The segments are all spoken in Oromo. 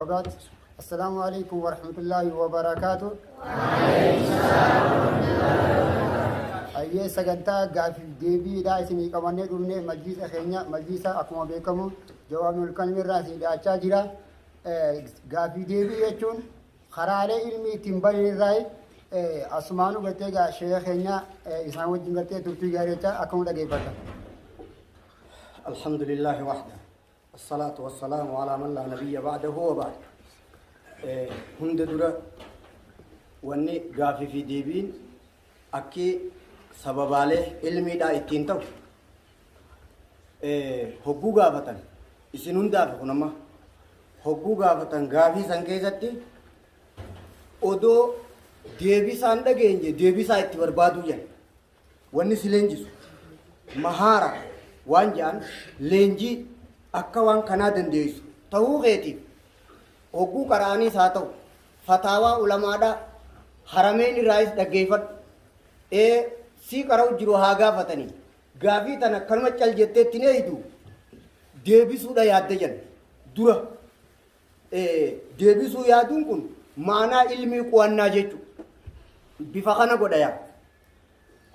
وبعد السلام عليكم ورحمة الله وبركاته. Ayyee, sagantaa gaafiif deebiidhaa isinii qabannee dhufne. Majliisa keenya, majliisa akkuma beekamu jawaabni kalmi irraa isinii dhiyaachaa jira. Gaafii deebii jechuun karaalee ilmi ittiin bahin irraa asumaanuu gartee gaa sheeka keenya isaan wajjin gartee turtii gaarii jecha akkuma dhageeffata. الحمد لله وحده، الصلاة والسلام على من لا نبي بعده، وبعد. Hunda dura wanni gaafii fi deebiin akki sababaalee ilmiidhaa ittiin ta'u hogguu gaafatan isin hundaaf kun amma hogguu gaafatan gaafii san keessatti odoo deebisaan dhageenye deebisaa itti barbaaduu jedha. Wanni si leenjisu mahaara waan jedhan, leenjii akka waan kanaa dandeessu ta'uu keetiif hogguu qara'aniis haa ta'u, fataawaa ulamaadhaa harameen irraayis dhaggeeffadhu. Ee, sii qara'u jiru haa gaafatanii gaafii tana akkanuma cal jetteetti hin eeydu, deebisuudha yaadda jedhan dura. Deebisuu yaaduun kun maanaa ilmii qo'annaa jechuudha. Bifa kana godha yaa.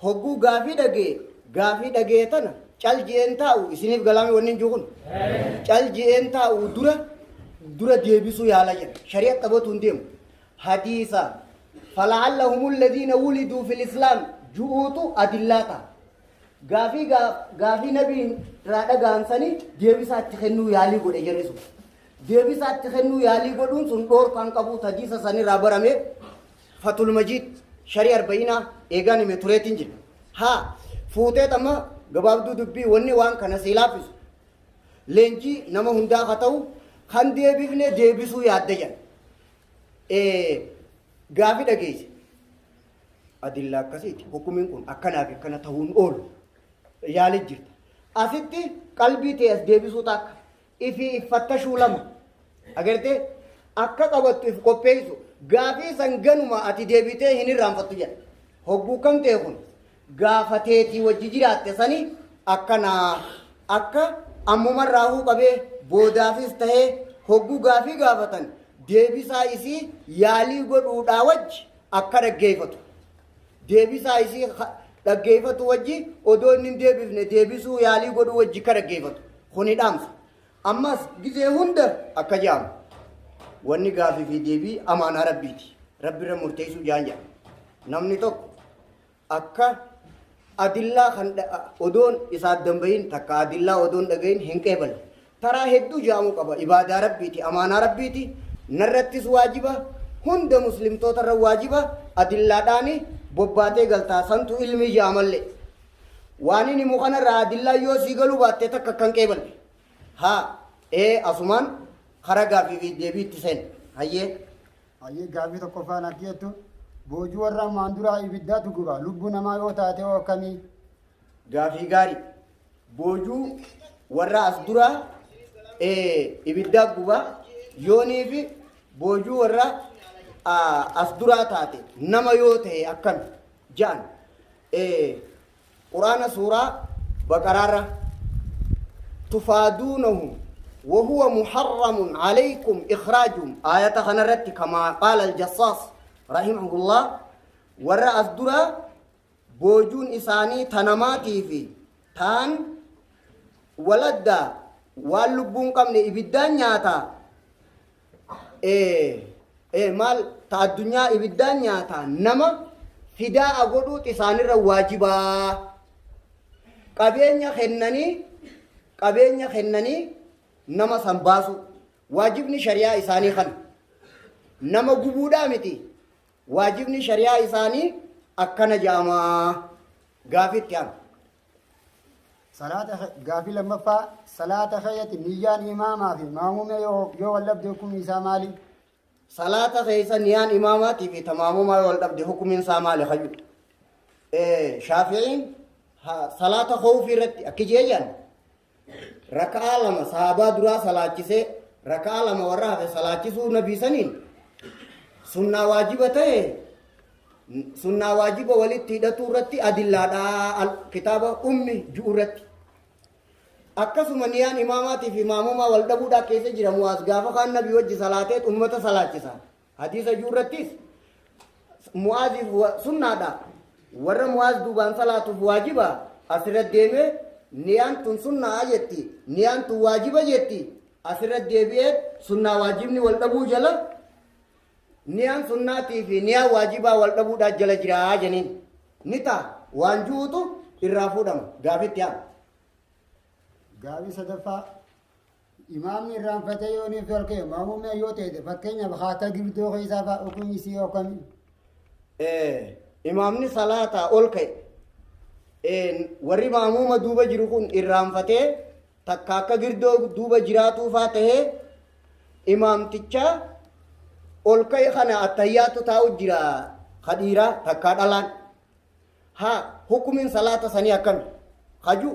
Hogguu gaafii dhagee, gaafii dhagee tana cal je'een taa'u isiniif galaame. Wanni hin jiru kun cal je'een taa'u dura dura deebisuu yaala jedha. Shari'a qabatu hin deemu. Hadiisa فلعلهم الذين ولدوا في الإسلام ju'uutu adillaa ta'a. Gaafii gaafii nabiin irraa dhaga'an sanii deebisaa itti kennuu yaalii godhe jarri sun. Deebisaa itti kennuu yaalii godhuun sun dhoorkaan qabu hadiisa sanirraa barame. Fatul Majiid sharii arba'iinaa eegaan hime tureetiin jira. Haa fuutee amma gabaabduu dubbii wanni waan kana sii laaffisu leenjii nama hundaa haa ta'u, kan deebifne deebisuu yaadda jedha. Gaafii dhageesse. Adillaa akkasiiti. Hukumiin kun akkanaa fi akkana ta'uun oolu. Yaalee jirta. Asitti qalbii ta'e as deebisuu takka. Ifii iffattashuu lama. Agartee, akka qabattu if qopheessu, gaafii san ganuma ati deebitee hin irraanfattu jedha. Hogguu kam ta'e kun gaafateetii wajji jiraatte sani akkanaa akka ammumarraa qabee boodaafis tahee hogguu gaafii gaafatan deebisaa isii yaalii godhuudhaa wajji akka dhaggeeffatu. Deebisaa isii dhaggeeffatu wajji, odoo inni hin deebifne deebisuu yaalii godhuu wajji akka dhaggeeffatu. Kuni dhaamsa. Ammas gizee hunda akka jedhamu wanni gaafii fi deebii amaanaa rabbiiti. Rabbi irra murteessuu jaan jedha. Namni tokko akka adillaa kan odoon isaa addan bahin takka adillaa odoon dhagahin hin qeeballe. Taraa hedduu jedhamuu qaba. Ibaadaa rabbiiti, amaanaa rabbiiti. Narrattis waajiba, hunda muslimtoota irra waajiba, adillaadhaani bobbaatee galtaa santu ilmi jedhamallee. Waan inni mukanarraa adillaa yoo sii galuu baatte takka kan qeeballe. Haa ee, asumaan karaa gaafii fi deebii itti seen. Hayyee. Hayyee, gaafii tokkoffaan akka jettu, boojuu warra ammaan duraa ibiddaatu guba, lubbuu namaa yoo taate hoo akkamii? Gaafii gaarii. Boojuu warra as duraa ibiddaa guba, yoonii fi boojuu warra as duraa taate nama yoo ta'e akkam ja'an. Quraana suuraa Baqaraarra تفادونهم وهو محرم عليكم إخراجهم، آية خنرت كما قال الجصاص رحمه الله، warra as duraa boojuun isaanii tanamaatii fi taan waladdaa waan lubbuun qabne ibiddaan nyaataa, maal ta addunyaa ibiddaan nyaataa, nama fidaa godhuut isaanirra waajibaa. Qabeenya kennanii nama san baasu waajibni shari'aa isaanii kana nama gubuudhaa miti. Waajibni shari'aa isaanii akkana jedhamaa. Gaafitti hamu. Salaata gaafii lammaffaa, salaata keeyyatti niyyaan imaamaa fi maamumee yoo wal dhabde hukumni isaa maali? Salaata keessa niyaan imaamaatii fi tamaamumaa yoo wal dhabde hukumiin isaa maali hayyu? Shaafi'iin salaata khawfii irratti akki jeeyyan, raka'aa lama sahabaa duraa salaachisee raka'aa lama warra hafe salaachisuu nabii saniin sunnaa waajiba ta'e, sunnaa waajiba walitti hidhatuu irratti adillaadha, kitaaba ummi ju'u irratti. Akkasuma niyaan imaamaatii fi maamumaa wal dhabuudhaa keessa jira. Mu'aaz gaafa kaan nabi wajji salaateet ummata salaachisa. Hadiisa juu irrattis Mu'aaziif sunnaadha. Warra Mu'aaz duubaan salaatuuf waajiba. Asirra deemee niyaan tun sunnaa jetti. Niyaan tun waajiba jetti. Asirra deebi'ee sunnaa waajibni wal dhabuu jala niyaan sunnaatii fi niyaan waajibaa wal dhabuudhaa jala jiraa jeniin. Ni ta'a waan ju'utu irraa fuudhama. Gaafitti haa. Gaafii sadaffaa imaamni irraanfatee yoo ni ol ka'e maamummaa yoo ta'e fakkeenyaaf haaka girdoo keessaa fa'a hukumni isii akkamii? Imaamni salaataa ol ka'e warri maamuuma duuba jiru kun irraanfatee takka akka girdoo duuba jiraatuufaa tahee imaamticha ol ka'e kana attayyaatu taa'u jira ka dhiiraa takkaa dhalaan. Haa hukumiin salaata sanii akkami? Haju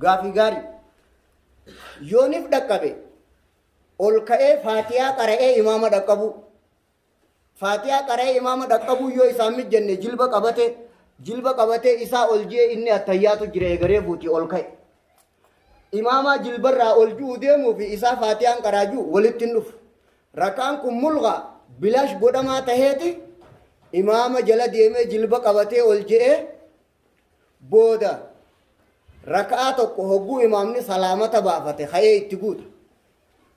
gaafii gaarii. Yoonif dhaqqabe ol ka'ee faatiyaa qara'ee imaama dhaqqabuu. Faatiyaa qara'ee imaama dhaqqabuu yoo isaan mijjanne jilba qabate jilba qabatee isaa ol ji'ee inni attayyaatu jira eegaree fuuti ol ka'e. Imaamaa jilbarraa ol ji'uu deemuu fi isaa faatiyaan qaraa ji'u walitti hin dhufu. Rakaan kun mulqa bilaash godhamaa taheeti imaama jala deemee jilba qabatee ol je'ee booda raka'aa tokko hogguu imaamni salaamata baafate ka'ee itti guuta.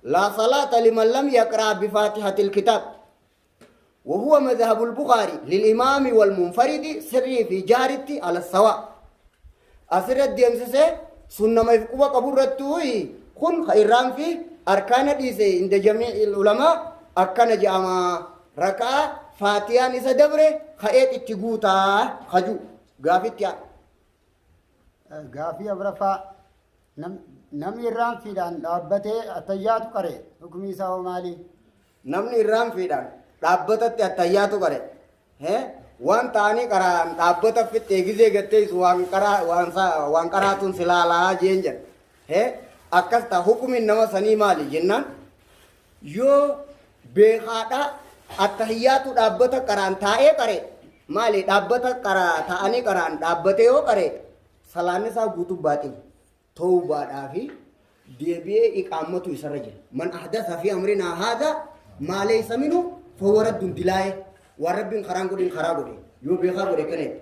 Laa salaata liman lam yaqraa bifaatihatil kitaab. وهو مذهب البخاري للإمام والمنفرد سري في جارتي على السواء. أسر الديمسسة سنة ما يفقوا قبور التوي خن خيران في أركان ديسي عند جميع العلماء أركان جامع ركعة فاتحة نسا دبره خيط اتقوتا خجو قافت يا. Gaafii afuraffaa namni irraanfiidhaan dhaabbatee attayyaatu qare hukumni isaa hoo maali? Namni irraanfiidhaan dhaabbatatti attayyaatu qare waan ta'anii qaraan dhaabbata fixxee gizee gatteessu waan qaraa waan waan qaraatuun silaalaa jeen jedha. Akkas ta'a hukumiin nama sanii maali jennaan yoo beekaadha attahiyyaatu dhaabbata qaraan taa'ee qare maali dhaabbata qaraa ta'anii qaraan dhaabbatee yoo qare salaanni isaa guutuu baaxil tawbaadhaa fi deebi'ee iqaammatu isarra jira. Man ahdasa fi amrinaa haadha maa laysa minhu fahuwa raddun dilaa'e waan rabbiin karaan godhin karaa godhe yoo beekaa godhe kaneeti.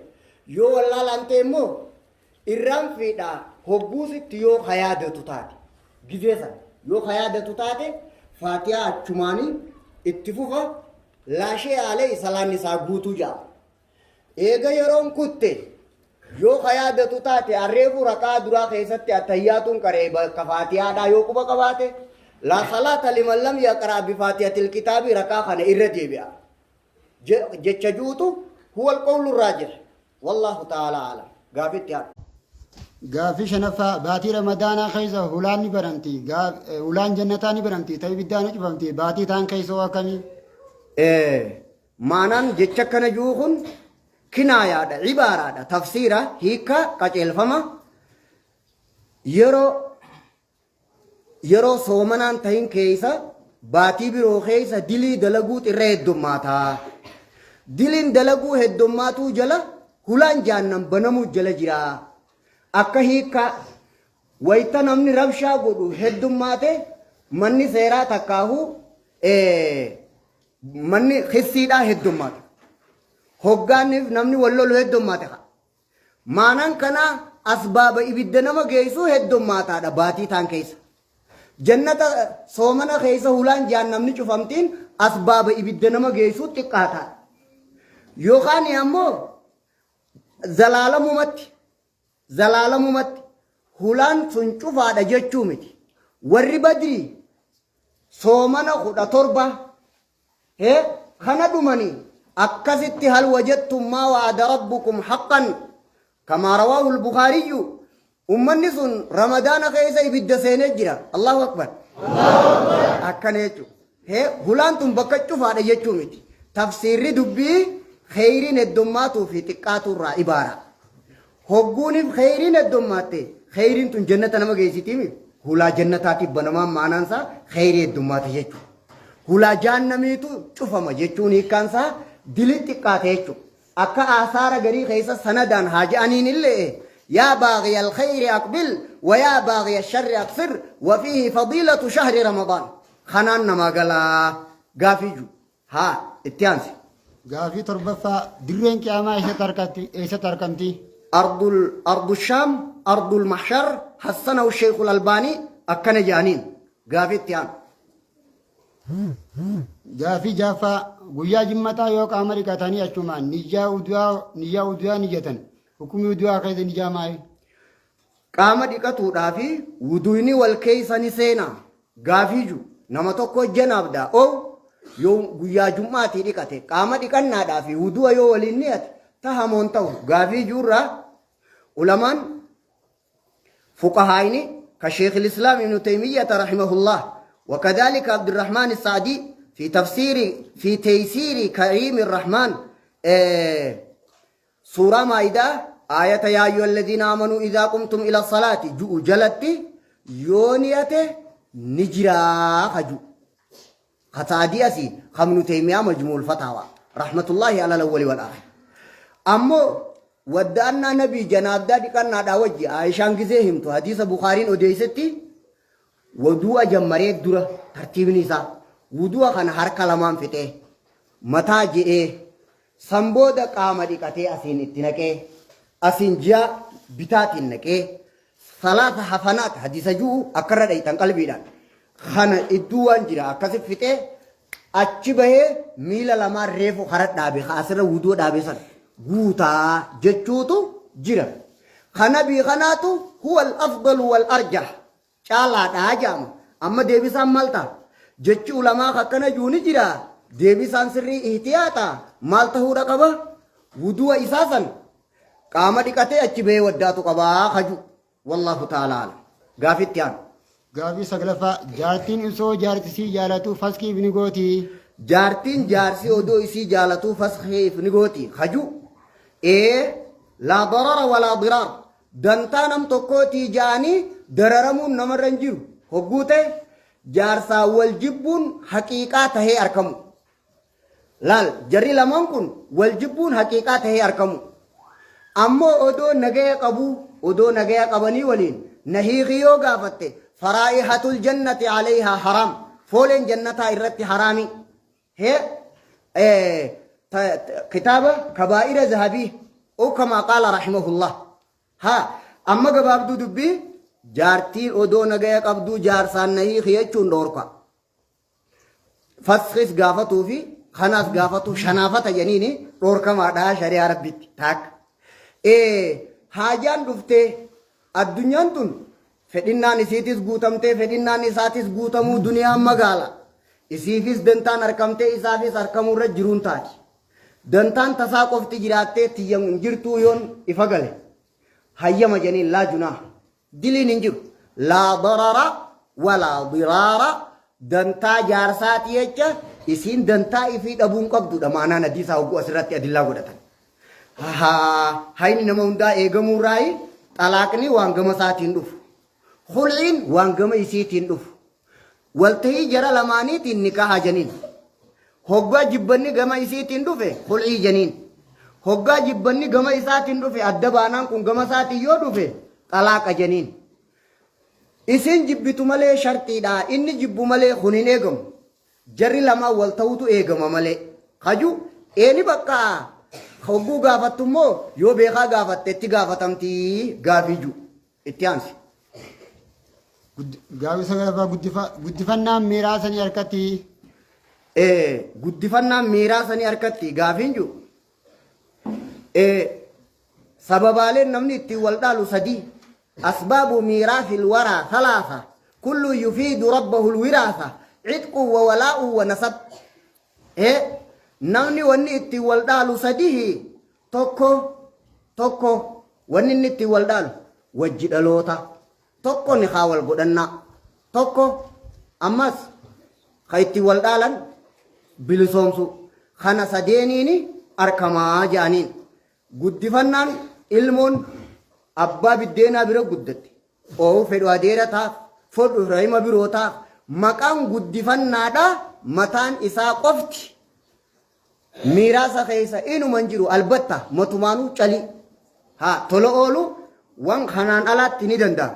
Yoo wallaalaan ta'e immoo irraan fiidhaa hogguusitti yoo kayaadatu taate gizee sana yoo kayaadatu taate faatiyaa achumaanii itti fufa laashee aalee salaanni isaa guutuu ja'a. Eega yeroon kutte yoo kayaadatu taate arreefu rakaa duraa keessatti attayyaatuun qaree bakka faatiyaadhaa yoo quba qabaate laa salaata liman lam yaqraa bifaatihatil kitaabi rakaa kana irra deebi'a. Jecha juutu huwa alqawlu raajih. Wallahu ta'ala alam. Gaafitti haa. Gaafii shanaffaa baatii ramadaanaa keessa hulaan ni banamti. Hulaan jannataa ni banamti. Ta'ii ibiddaa ni cufamti. Baatii taan keessa hoo akkamii? Maanaan jecha akkana jiru kun kinaayaadha, ibaaraadha, tafsiira, hiika, qaceelfama. Yeroo soomanaan tahin keessa baatii biroo keessa dilii dalaguut irra heddummaata. Diliin dalaguu heddummaatuu jala hulaan jaannan banamuu jala jira. Akka hiika wayita namni rabshaa godhu heddummaate manni seeraa takkaahu manni hissiidhaa heddummaata. Hoggaanniif namni wal lolu heddummaate. Maanaan kanaa asbaaba ibidda nama geessuu heddummaataadha baatii taan keessa. Jannata soomana keessa hulaan jahannamni cufamtiin asbaaba ibidda nama geessuu xiqqaataadha. Yookaan ammoo zalaalamumatti hulaan sun cufaadha jechuu miti. Warri badrii soomana 17 kana dhumanii akkasitti hal wajadtum maa wa'ada rabbukum haqqan kamaa rawaahu al-Bukhaariyyu ummanni sun ramadaana keessa ibidda seenee jira. Allahu akbar. Akkana jechuudha. Hulaan tun bakka cufaadha jechuu miti. Tafsiirri dubbii kheyriin heddummaatuu fi xiqqaatuu irraa ibaara. Hogguuniif kheyriin heddummaatte kheyriin tun jannata nama geessitiimi hulaa jannataatiif banamaan maanaan isaa kheyrii heddummaate jechuudha. Hulaa jahannamiitu cufama jechuun hiikkaan isaa dilii xiqqaate jechuudha. Akka aasaara garii keessa sanadaan haa je'aniin illee Yaa baaghiya alkhayri aqbil wa yaa baaghiya sharri aqsir wa fiihi fadiilatu shahri Ramadaan. Kanaan namaa galaa gaafii ju. Haa itti aansi. Gaafii torbaffaa dirreen qiyaamaa eessatti argatti eessatti argamti? Ardul ardu Shaam ardul mahshar hassanahu Sheekhul Albaanii akkana jedhaniin gaafii itti aanu. Gaafii jaaffaa guyyaa jimmataa yoo qaama dhiqatanii achumaan niyyaa udu'aa niyyaa udu'aa niyyatan hukumii udu'aa keessa niyyaa maali? Qaama dhiqatuudhaa fi wuduuyni wal keessa ni seena gaafii ju nama tokko janaabdaa oo yoo guyyaa jum'aatii dhiqate qaama dhiqannaadhaa fi wudu'a yoo waliin niyate tahamoon ta'u gaafii juurraa ulamaan fuqahaayni ka sheekh islaam ibnu taymiyyata rahimahullah وكذلك عبد الرحمن السعدي في تفسير في تيسير كريم الرحمن سورة مائدة آية يا أيها الذين آمنوا إذا قمتم إلى الصلاة جؤ جلت يونيته نجرا خجو خسعدي أسي خمن تيمية مجموع الفتاوى رحمة الله على الأول والآخر. أمو ودأنا نبي جناب دادي كان نادا وجي عائشان كزيهم تو حديث بخاري أوديستي ودوا جمريت درة ترتيب نساء ودوا كان هر كلمان فته متى جئ سنبودا قام ديكاتي أسين اتنكي أسين جاء بتات النكي ثلاث حفنات حديث جو أكرر أيتان قلبي دان خنا إدوان جرا أكسف فته achi bahee miila lamaan reefu karaa dhaabe asirra wuduu dhaabe san guutaa jechuutu jira. Kana bii kanaatu huwa al-afdalu wal arjah caalaadhaa jedhama. Amma deebisaan maal ta'a? Jechi ulamaa akkana jiru ni jira. Deebisaan sirrii ihtiyaata maal ta'uudha qaba? Wudu'a isaa san qaama dhiqatee achi bahee waddaatu qabaa kaju. Wallaahu ta'ala alam. Gaafitti aanu. Gaafii saglaffaa jaartiin osoo jaartisii jaalatu faskiif ni gooti. Jaartiin jaarsi odoo isii jaalatuu fasxiif ni gooti haju ee laa darara walaa diraar dantaa nam tokkootii ja'anii dararamuun namarra hin jiru hogguu ta'e jaarsaa wal jibbuun haqiiqaa tahee argamu. Laal jarri lamaan kun wal jibbuun haqiiqaa tahee argamu. Ammoo odoo nagaya qabuu odoo nagaya qabanii waliin nahiikii yoo gaafatte faraa'ihatul jannati alayhaa haraam fooleen jannataa irratti haraami. He kitaaba kabaa'ira zahabii oo kamaa qaala rahimahullah. Haa amma gabaabduu dubbii jaartiin odoo nagaya qabduu jaarsaan nahiikii jechuun dhoorka. Fasxis gaafatuu fi kanaas gaafatu shanaafata jeniini dhoorkamaadha shari'aa rabbitti taakka. Haajaan dhuftee addunyaan tun fedhinnaan isiitis guutamtee fedhinnaan isaatis guutamuu duniyaan magaala. Isiifis dantaan argamtee isaafis argamuurra jiruun taati. Dantaan tasaa qofti jiraattee tiyyan hin jirtuu yoon ifa gale. Hayyama jeniin laa junaa. Diliin hin jiru. Laa darara walaa diraara dantaa jaarsaati jecha isiin dantaa ifii dhabuun qabdudha maanaan hadiisaa hogguu asirratti adillaa godhatan. Hayni nama hundaa eegamuurraayi xalaaqni waan gama isaatiin dhufu. Khul'iin waan gama isiitiin dhufu. Waltahii jara lamaaniitiin nikaaha janiin. Hoggaa jibbanni gama isiitiin dhufe khul'ii janiin. Hoggaa jibbanni gama isaatiin dhufe adda baanaan kun gama isaatiin yoo dhufe xalaaqa janiin. Isin jibbitu malee shartiidha. Inni jibbu malee kun hin eegamu. Jarri lamaan wal ta'utu eegama malee. Haju eeni bakka hogguu gaafattu immoo yoo beekaa gaafatte itti gaafatamtii gaafii ju itti aansi. Gaafii saglaffaa guddifannaan miiraa sanii harkatti. Guddifannaan miiraa sanii harkatti gaafiin ju. Sababaaleen namni ittiin wal dhaalu sadii. Asbaabu miiraafil waraa thalaatha. Kullu yufiidu rabbahu lwiraatha. Cidqu wa walaa'u wa nasab. Namni wanni ittiin wal dhaalu sadihi tokko tokko wanni inni ittiin wal dhaalu wajji dhaloota tokko ni haa wal godhannaa tokko ammas ka ittiin wal dhaalan bilisoomsu kana sadeeniini arkamaa jedhaniin guddifannaan ilmoon abbaa biddeenaa bira guddatte oo fedhu adeera taaf fedhu rahima biroo taaf maqaan guddifannaadha mataan isaa qofti miiraasa keessa inuma hin jiru albatta matumaanuu calii haa tola oolu Wan kanaan alaatti ni danda'a.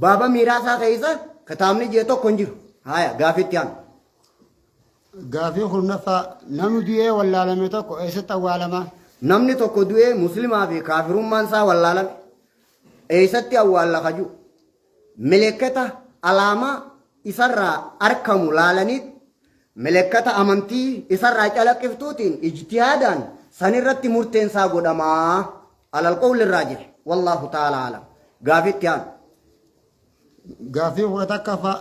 Baaba miiraasaa keessa kitaabni jee tokko hin jiru. Haya, gaafitti aanu. Gaafii 10ffaa, namni du'ee wallaalame tokko eessatti awwaalama? Namni tokko du'ee muslimaa fi kaafirummaan isaa wallaalame eessatti awwaalla ka jiru milekkata alaamaa isarraa arkamu laalaniit milekkata amantii isarraa calaqqiftuutiin ijtihaadaan sanirratti murteen isaa godhamaa alal qawli raajih wallaahu ta'ala alam. Gaafii itti aanu. Gaaffii 11ffaa,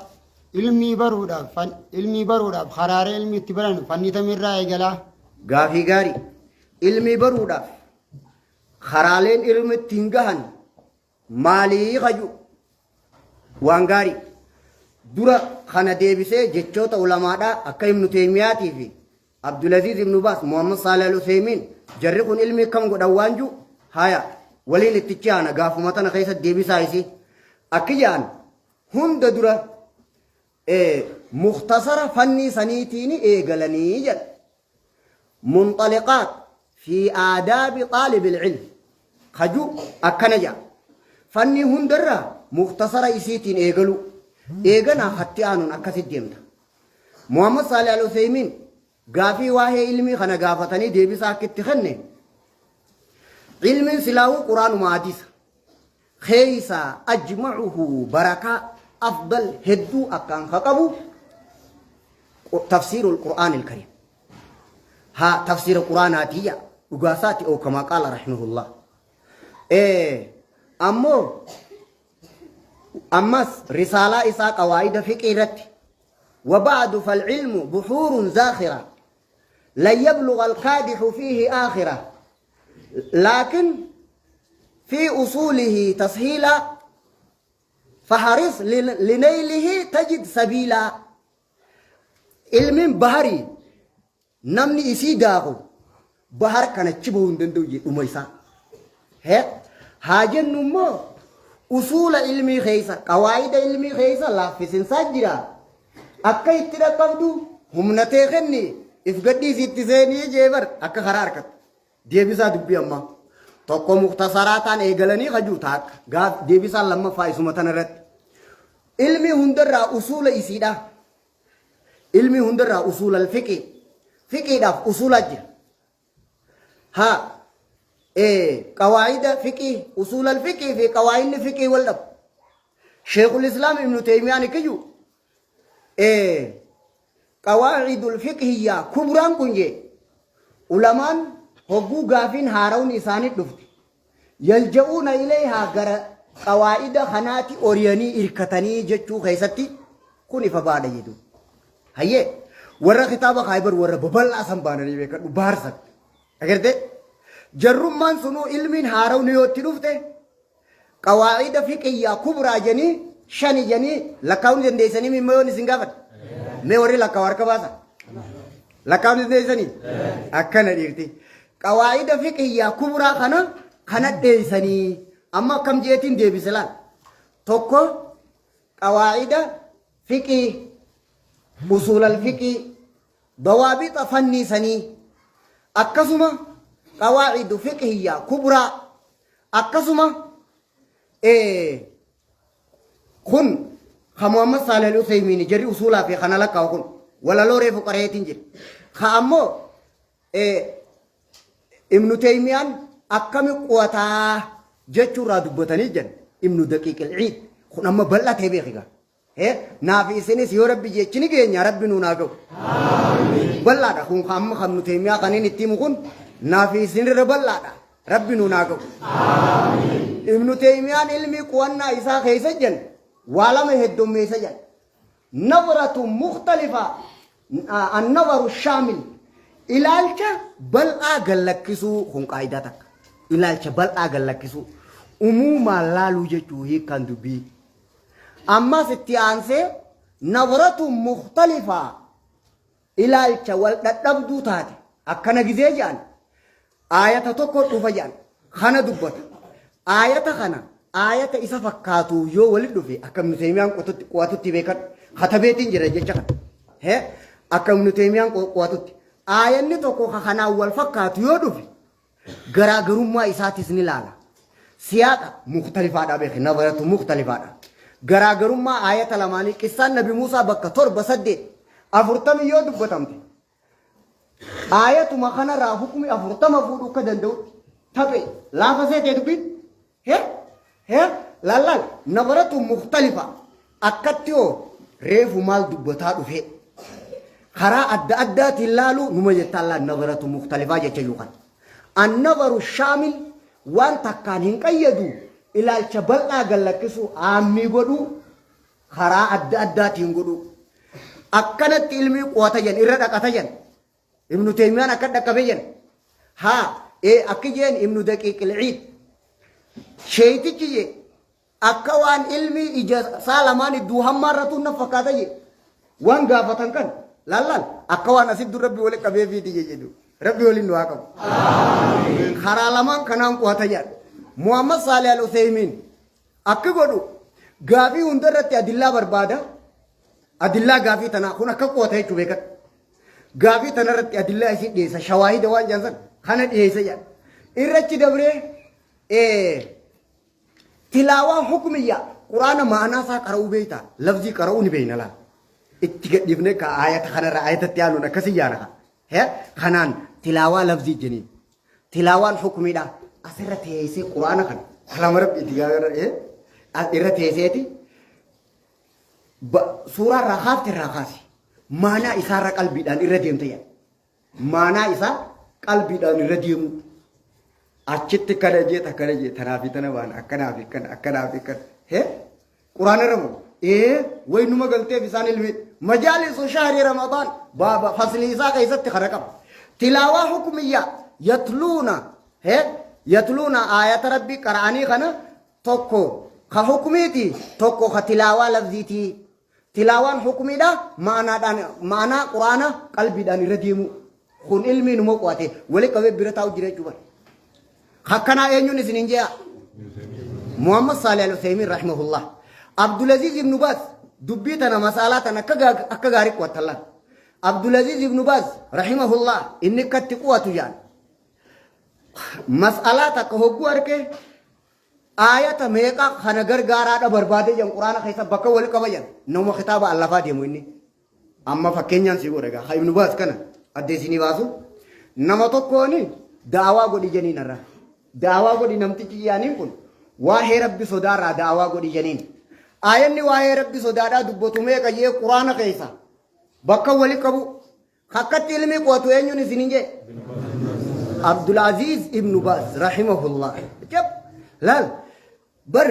Ilmii baruudhaaf fan, ilmii baruudhaaf karaalee ilmi itti baran fannii tamirraa eegalaa? Gaafii gaarii. Ilmii baruudhaaf karaaleen ilmi ittiin gahan maalii kaju waan gaarii. Dura kana deebisee jechoota ulamaadhaa akka Ibnu Teeymiyaatii fi Abdulaziz Ibnu Baas, Muhammad Saalih Al-Useymiin jarri kun ilmii akkam godhan waan jiru haya waliin itti ce'ana gaafuma tana keessa deebisaa isii. Akki jedhan hunda dura muktasara fannii saniitiin eegalanii jedha. Munxaliqaat fi aadaabi xaalibil ilm kaju akkana jedha. Fannii hundarraa muktasara isiitiin eegaluu. Eeganaa hatti aanuun akkasitti deemta. Muhammad Saalih Al-Useymiin gaafii waa'ee ilmii kana gaafatanii deebisaa akka itti kenne ilmiin silaahuu quraanuma hadiisa keeysaa ajmacuhu barakaa afdal hedduu akkaan ka qabu tafsiirul qur'aanil kariim haa tafsiira quraanaatii jaa dhugaasaati oo kamaa qaala rahimahullah ammoo Ammas risaalaa isaa qawaa'ida fiqhii irratti وبعد فالعلم بحور زاخرة لن يبلغ الكادح فيه آخرة لكن في أصوله تسهيلا فحرص لنيله تجد سبيلا علم بحري Namni isii daaku bahar kana achi bahuu hin danda'u jedhe dhuma isaa. He haa jennu immoo usuula ilmii keessa qawaayida ilmii keessa laaffisinsaa jira. Akka itti dhaqqabdu humna tee kenni if gadhiisi itti seenii jee bar akka karaa harkattu. Deebisaa dubbii ammaa. Tokko muktasaraataan eegalanii kajuu taakka. Gaaf deebisaan lammaffaa isuma tana irratti. Ilmi hundarraa usuula isiidha. Ilmii hundarraa usuulal fiqii. Fiqiidhaaf usuulaa jira. Haa qawaayida fiqii usuulal fiqii fi qawaayidni fiqii wal dhabu. Sheekul Islaam Ibnu Teeymiyaan kiyyu qawaayidul fiqhiyyaa kubraan kun jee ulamaan hogguu gaafiin haarawni isaanii dhufte Yalja'uuna ilayhaa gara qawaa'ida kanaati oriyanii irkatanii jechuu keessatti kun ifa baadha jedhu. Hayyee warra kitaaba Khaybar warra babal'aa san baananii beekadhu baarsan. Agartee? Jarrummaan sunuu ilmiin haarawni yoo itti dhufte qawaa'ida fiqiyyaa kubraa jedhanii shani jedhanii lakkaa'uu ni dandeessanii mimma yoon isin gaafadhe. Mee warri lakkaa'u harka baasa. Lakkaa'uu ni dandeessanii? Akkana dhiirti. Qawaa'ida fiqhiyyaa kubraa kana kana dheeysanii amma akkam jeetiin deebise laal. Tokko qawaa'ida fiqhii usuulal fiqhii dawaabixa fannii sanii akkasuma qawaa'idu fiqhiyyaa kubraa akkasuma kun ka Muhammad Saalih al-Usaymiini jarri usuulaa fi kana lakkaa'u kun walaloo reefu qareetiin jira. Ka ammoo Ibnu Teeymiyaan akkami qu'ataa jechuurraa dubbatanii jiran Ibnu Daqiiqil Ciid kun amma bal'atee beeki gaa. Naaf isinis yoo rabbi jechi ni geenya rabbi nuun haa ga'u. Bal'aadha kun amma kan Ibnu Teeymiyaa kan inni itti himu kun naaf isinirra bal'aadha rabbi nuun haa ga'u. Ibnu Teeymiyaan ilmii qu'annaa isaa keessa jiran waa lama heddummeessa jiran. Nazratu mukhtalifa annazaru shaamil ilaalcha bal'aa gallakkisuu kun qaayidaa takka. Ilaalcha bal'aa gallakkisuu umuumaan laaluu jechuu hiikkaan dubbii. Ammas itti aansee nazratu mukhtalifa ilaalcha wal dhadhabduu taate akkana gizee jedhan aayata tokko dhufa jedhan kana dubbata. Aayata kana aayata isa fakkaatu yoo walitti dhufe akka Ibnu Teeymiyaan qo'atutti beekan katabeetiin jira jecha kana. He akka Ibnu Teeymiyaan qo'atutti aayanni tokko ka kanaan wal fakkaatu yoo dhufe garaagarummaa isaatis ni laala. Siyaaqa mukhtalifaadha beeki nazaratu mukhtalifaadha. Garaagarummaa aayata lamaanii qissaan Nabi Muusaa bakka 7 8 40 yoo dubbatamte aayatuma kanarraa hukmi 40 fuudhuu akka danda'utti taphee laafa seetee dubbiin he he lallaal nazaratu mukhtalifa akkatti hoo reefu maal dubbataa dhufee karaa adda addaatiin laaluu numa jettaan laal nazaratu mukhtalifaa jecha yookaan annazaru shaamil waan takkaan hin qayyadu ilaalcha bal'aa gallakkisuu aammii godhuu karaa adda addaatiin godhuu akkanatti ilmii qo'ata jan irra dhaqata jan Ibnu Teymiyaan akka dhaqqabe jan haa ee akki jeen Ibnu Daqiiqil Ciid sheeytichi jee akka waan ilmii ija isaa lamaan idduu hammaarratuun na fakkaata jee waan gaafatan kan laal akka waan asitti rabbi wali qabee fiiti jee jedhu rabbi waliin nu haa qabu karaa lamaan kanaan qo'ata jedha Muhammad Saalih Al Useymiin Akki godhu gaafii hunda irratti adillaa barbaada. Adillaa gaafii tanaa kun akka qoota jechuu beekadhu. Gaafii tana irratti adillaa isii dhiyeessa shawaahida waan jedhan san kana dhiyeessa jedha. Irrachi dabree tilaawaa hukmiyyaa quraana ma'anaa isaa qara'uu beektaa lafzii qara'uu ni beekna laal. Itti gadhiifnee ka aayata kanarra aayatatti aanuun akkasii yaana ka. Kanaan tilaawaa lafzii jeniin. Tilaawaan hukmiidha. Asirra teessee quraana kana kalama rabbi itti gaagara irra teesseeti suuraa irraa kaafte irraa kaasi. Maanaa isaarra qalbiidhaan irra deemta jedha. Maanaa isaa qalbiidhaan irra deemuu. Achitti kana jee takkana jee tanaa fi tana waan akkanaa fi kana akkanaa fi kana. Hee Quraana irra moo? Ee way numa galteef isaan ilmi majaalisu shahri ramadaan baaba fasli isaa keessatti kana qaba. Tilaawaa hukmiyyaa yatluuna he yatluuna aayata rabbii qara'anii kana tokko ka hukmiiti tokko ka tilaawaa lafziiti. Tilaawaan hukmiidha ma'anaadhaan ma'anaa quraana qalbiidhaan irra deemuu. Kun ilmii numa qo'ate wali qabee bira taa'u jira jechuudha. Akkanaa eenyuun isin hin je'a? Muhammad Saalih Al-Uthaymin rahimahullah. Abdulaziz ibn Baaz dubbii tana masaalaa tana akka gaarii qo'attan laal. Abdulaziz ibn Baaz rahimahullah inni akkatti qo'atu jaan. Mas'alaa takka hogguu arge aayata meeqa kana gargaaraadha barbaade jan quraana keessa bakka wal qaba jan nama kitaaba allafaa deemu inni. Amma fakkeenyaan sii godha egaa ha Ibnu Baaz kana adda isinii baasu nama tokkoon da'awaa godhi janiin irra da'awaa godhi namtichi yaaniin kun waa'ee rabbi sodaarraa da'awaa godhi janiin aayanni waa'ee rabbi sodaadhaa dubbatu meeqa jee quraana keessa bakka wali qabu hakkatti ilmii qo'atu eenyuun isiniin jee Abdulaziz Ibnu Baaz rahimahullah jab laal Bar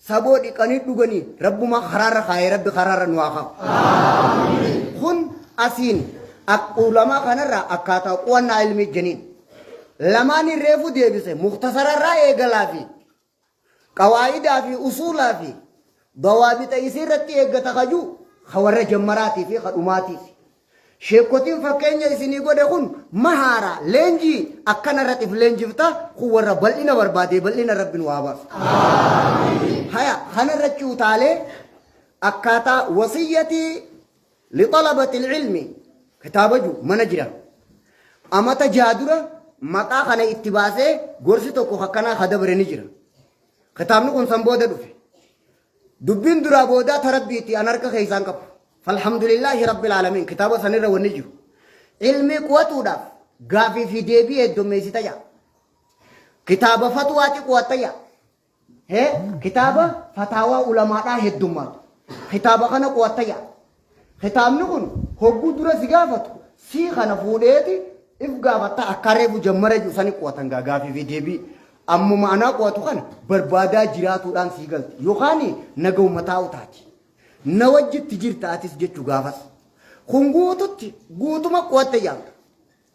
saboo dhiqanii dhuganii rabbumaa karaarra kaayee rabbi karaarra nu haa kaa'u. Kun asiin ulamaa kanarraa akkaataa qu'annaa ilmii jeniin. Lamaaniin reefu deebise muktasararraa eegalaa fi qawaa'idaa fi usuulaa fi dawaabixa isii irratti eeggata kajuu ka warra jammaraatii fi ka dhumaatiif. Sheekkotiin fakkeenya isinii godhe kun mahaara leenjii akkana irratti if leenjifta kun warra bal'ina barbaade bal'ina rabbi nu haa baasu. Haya kana irratti utaalee akkaataa wasiyyatii lixalabati ilmi kitaaba jiru mana jira. Amata jaha dura maqaa kana itti baasee gorsi tokko akkanaa ka dabre ni jira. Kitaabni kun san booda dhufe. Dubbiin duraa boodaa ta Rabbiiti an harka keessaan qabu. Falhamdulillaahi Rabbil Aalamiin kitaaba sanirra wanni jiru. Ilmii qu'atuudhaaf gaafii fi deebii heddummeessita jaa. Kitaaba fatwaati qu'atta jaa. Hee kitaaba fataawaa ulamaadhaa heddummaatu. Kitaaba kana qu'atta jaa. Kitaabni kun hogguu dura si gaafatu sii kana fuudheeti if gaafatta akka reefu jammara jiru sani qu'atan gaa gaafii fi deebii. Ammuma anaa qu'atu kana barbaadaa jiraatuudhaan sii galti. Yookaan nagahuma taa'u taati. Na wajjitti jirta atis jechu gaafas. Kun guututti guutuma qu'atte jaamta.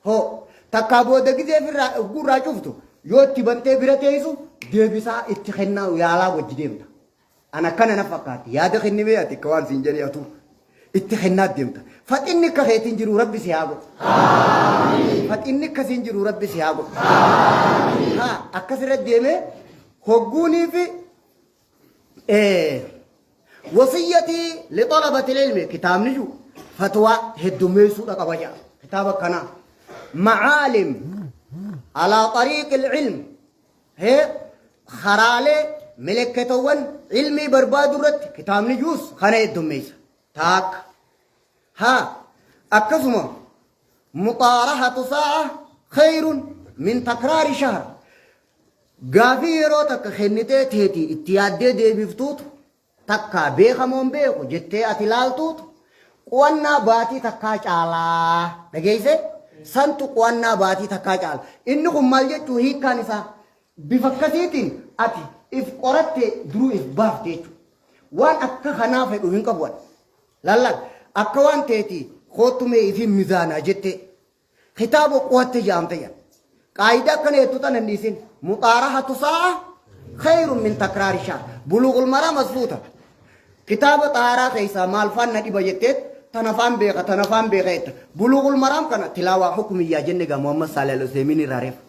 Hoo takkaa booda gizee firraa gurraa cuftu yoo itti bantee bira teessu deebisaa itti kennaa yaalaa wajji deemta. An akkana na fakkaatti yaada kennimee ati akka waan siin jedhee atuu itti kennaa deemta. Faxinni akka keetiin jiru rabbi si haa godhu. Faxinni akkasiin jiru rabbi si haa godhu. Haa akkasirra deemee hogguunii fi wasiyyatii lixalabati ilmi kitaabni jiru fatwaa heddummeessuudha qaba jedha. Kitaaba akkanaa. Macaalim alaa xariiqi ilm. Hee Karaalee milikkitowwan ilmii barbaadu irratti kitaabni juus kana heddummeessa. Taakka. Haa akkasuma muxaarahatu saa'a khayrun min takraari shahr. Gaafii yeroo takka kennitee teetii itti yaaddee deebiftuutu takkaa beekamoon beeku jettee ati laaltuutu qu'annaa baatii takkaa caalaa. Dhageessee? Santu qu'annaa baatii takkaa caala. Inni kun maal jechuu hiikkaan isaa? Bifa akkasiitiin ati if qoratte duruu if baafte jechuudha. Waan akka kanaa fedhu hin qabu ani. Lallal akka waan teetii koottu mee ifin mizaanaa jettee kitaaba qo'atte jaamte jedha. Qaayidaa akkana jettu tana hin dhiisin. Muxaarahatu saa'a khayrun min takraari shahr. Buluugul maraam as fuuta. Kitaaba xaaraa keessaa maal faan na dhiba jetteet tana faan beeka tana faan beeka jetta. Buluugul maraam kana tilaawaa hukumiyyaa jenne gaa Muhammad Saalih Al-Usaymiin irraa reefa.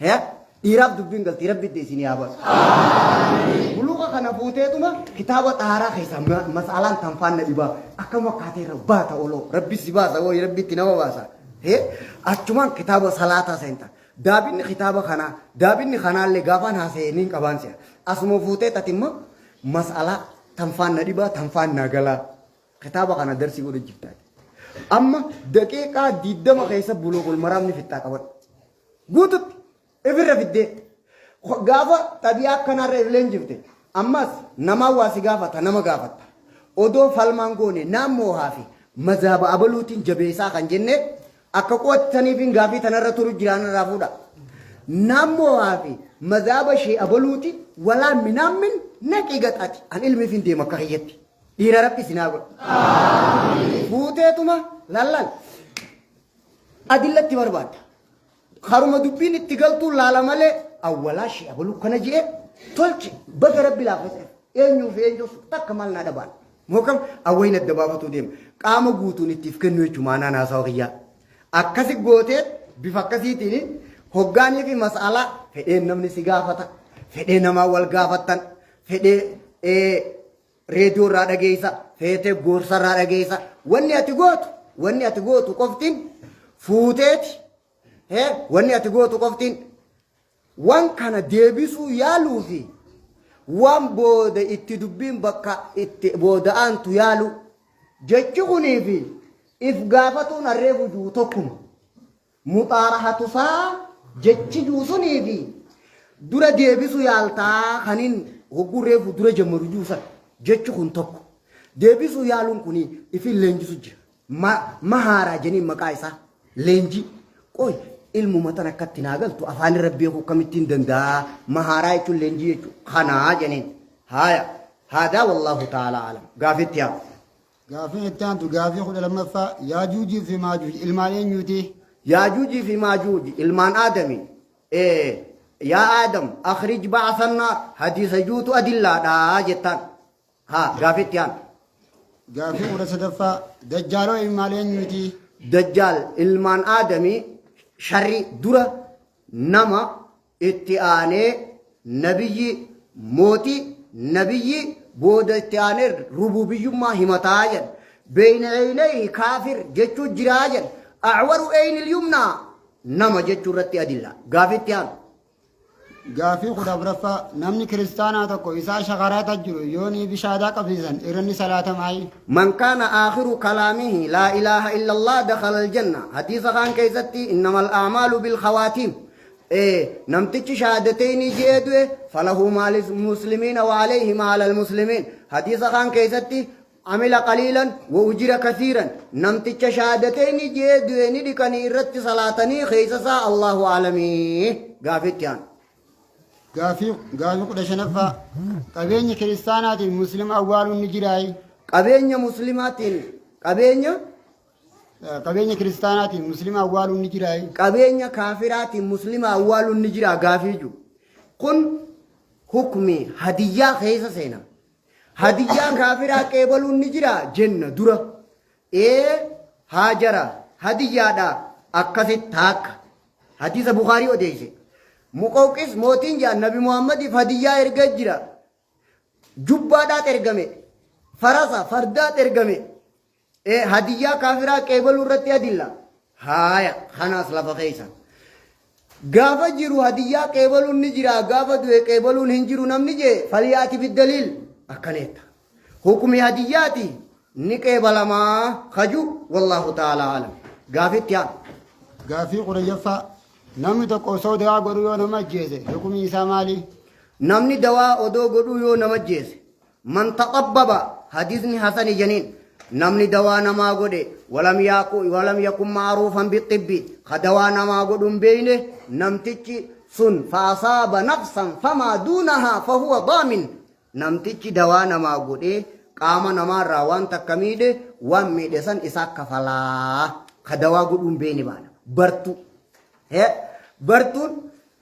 Hee? Dhiiraaf dubbiin galtii rabbi itti isin haa baasu. Buluuqa kana fuuteetuma kitaaba xaaraa keessaa mas'alaan tan faanna dhibaa akkam akkaatee irra baata oloo rabbi si baasa wooyi rabbi itti nama baasa. Hee? Achumaan kitaaba salaataa seenta. Daabinni kitaaba kanaa daabinni kanaallee gaafaan haasa'ee niin qabaan si'a. Asuma fuutee tatimma mas'alaa tan faanna dhibaa tan faanna galaa. Kitaaba kana darsii godhu jirta. Amma daqiiqaa 20 keessa buluuqul maraamni fixxaa qabadhu. Guututti ifirra fiddee gaafa xabi'aa akkanaarra if leenjifte ammas namaa waa si gaafata nama gaafatta. Odoo falmaan goone naan moohaa fi mazaaba abaluutiin jabeessaa kan jenne akka qo'attaniifin gaafii tanarra turu jiraan irraa fuudha. Naan moohaa fi mazaaba ishee abaluuti walaa minaammin naqii gaxaati an ilmiifin deema akka kiyyatti. Dhiira rabbi isin haa godhu. Fuuteetuma lallal. Adillatti barbaadda. Karuma dubbiin itti galtuun laala malee awwalaa shee abaluu kana je'e tolche baga rabbi laaffiseef. Eenyuu fi eenyuuf takka maal naa dhabaan. Mookam awwayin adda baafatuu deema. Qaama guutuun ittiif kennu jechuun maanaan haasawa kiyyaa. Akkasi gootee bifa akkasiitiin hoggaanii fi mas'alaa fedheen namni si gaafata. Fedhee namaa wal gaafattan. Fedhee reediyoo irraa dhageessa, feetee gorsa irraa dhageessa. Wanni ati gootu, wanni ati gootu qoftiin fuuteeti. Hee, wanni ati gootu qoftiin waan kana deebisuu yaaluu fi waan booda itti dubbiin bakka itti booda'aantu yaalu. Jechi kunii fi if gaafatuun harree bujuu tokkuma. Muxaarahatu saa jechi juu sunii fi dura deebisu yaaltaa kanin hogguu reefu dura jammaru juu san jechi kun tokko. Deebisuu yaaluun kun ifin leenjisu jira. Mahaaraa jeniin maqaa isaa leenjii. Qoy ilmuma tan akkatti naa galtu afaan irra beekuu akkamittiin danda'a mahaaraa jechuun leenjii jechuudha. Kanaa jeniin. Haaya. Haadaa wallaahu ta'ala alam. Gaafitti haa. Gaafiin itti aantu gaafii 12ffaa Yaajuujii fi Maajuuj ilmaan eenyuuti? Yaajuujii fi Maajuuj ilmaan Aadami. Yaa Aadam akhrij ba'asannaar hadiisa juutu adillaadha jettaan. Haa gaafii itti aantu. Gaafii 13ffaa Dajjaaloo ilmaan eenyuuti? Dajjaal ilmaan Aadami sharri dura nama itti aanee nabiyyi mootii nabiyyi booda itti aanee rububiyyummaa himataa jedha. Beeyna eeynayhi kaafir jechuu jiraa jedha. Acwaru eeynil yumnaa nama jechuu irratti adilla. Gaafii itti aanu. Gaafii 14ffaa Namni kiristaanaa tokko isaa shakaraata jiru yoo ni bishaadaa qabsiisan irra ni salaatamaayi? Man kaana aakhiru kalaamihi laa ilaaha illallah dakhala aljanna. Hadiisa kaan keessatti innamal a'maalu bil khawaatiim. Namtichi shahaadateyni je'ee du'e falahu maalis muslimiina wa alayhi maalal muslimiin. Hadiisa kaan keessatti amila qaliilan wa ujira kasiiran. Namticha shahaadateyni je'ee du'e ni dhiqanii irratti salaatanii keessa isaa Allahu aalamii. Gaafitti aanu. Gaafii 15ffaa Qabeenya kiristaanaatiin muslima awwaaluun ni jiraayi? Qabeenya muslimaatiin qabeenya Qabeenya kiristaanaatiin muslima awwaaluun ni jiraayi? Qabeenya kaafiraatiin muslima awwaaluun ni jira gaafii jiru. Kun hukmi hadiyyaa keessa seena. Hadiyyaa kaafiraa qeebaluun ni jira jenna dura. Ee haajara hadiyyaadha akkasitti taakka. Hadiisa Bukaarii odeesse. Muqawqis mootiin jedhan Nabi Muhammadiif hadiyyaa ergee jira. Jubbaadhaat ergame. Farasa fardaat ergame. Hadiyyaa kaafiraa qeebaluu irratti adilla. Haaya kanaas lafa keessa. Gaafa jiru hadiyyaa qeebaluun ni jira, gaafa du'e qeebaluun hin jiru namni jee falyaati biddaliil akkaneetta. Hukmi hadiyyaati ni qeebalamaa kaju wallaahu ta'ala alam. Gaafitti haa. Gaaffii 10ffaa. Namni tokko osoo dawaa godhuu yoo nama ajjeese hukumiin isaa maali? Namni dawaa odoo godhuu yoo nama ajjeese Man taxabbaba hadiisni hasani janiin namni dawaa namaa godhe walam yaaku walam yakun ma'ruufan bixxibbi ka dawaa namaa godhu hin beeyne namtichi sun faasaaba nafsan famaa duunahaa fahuwa daamin namtichi dawaa namaa godhee qaama namaarraa waan takka miidhe waan miidhe san isaa kafalaa ka dawaa godhuu hin beeyne baana bartuu He, bartuun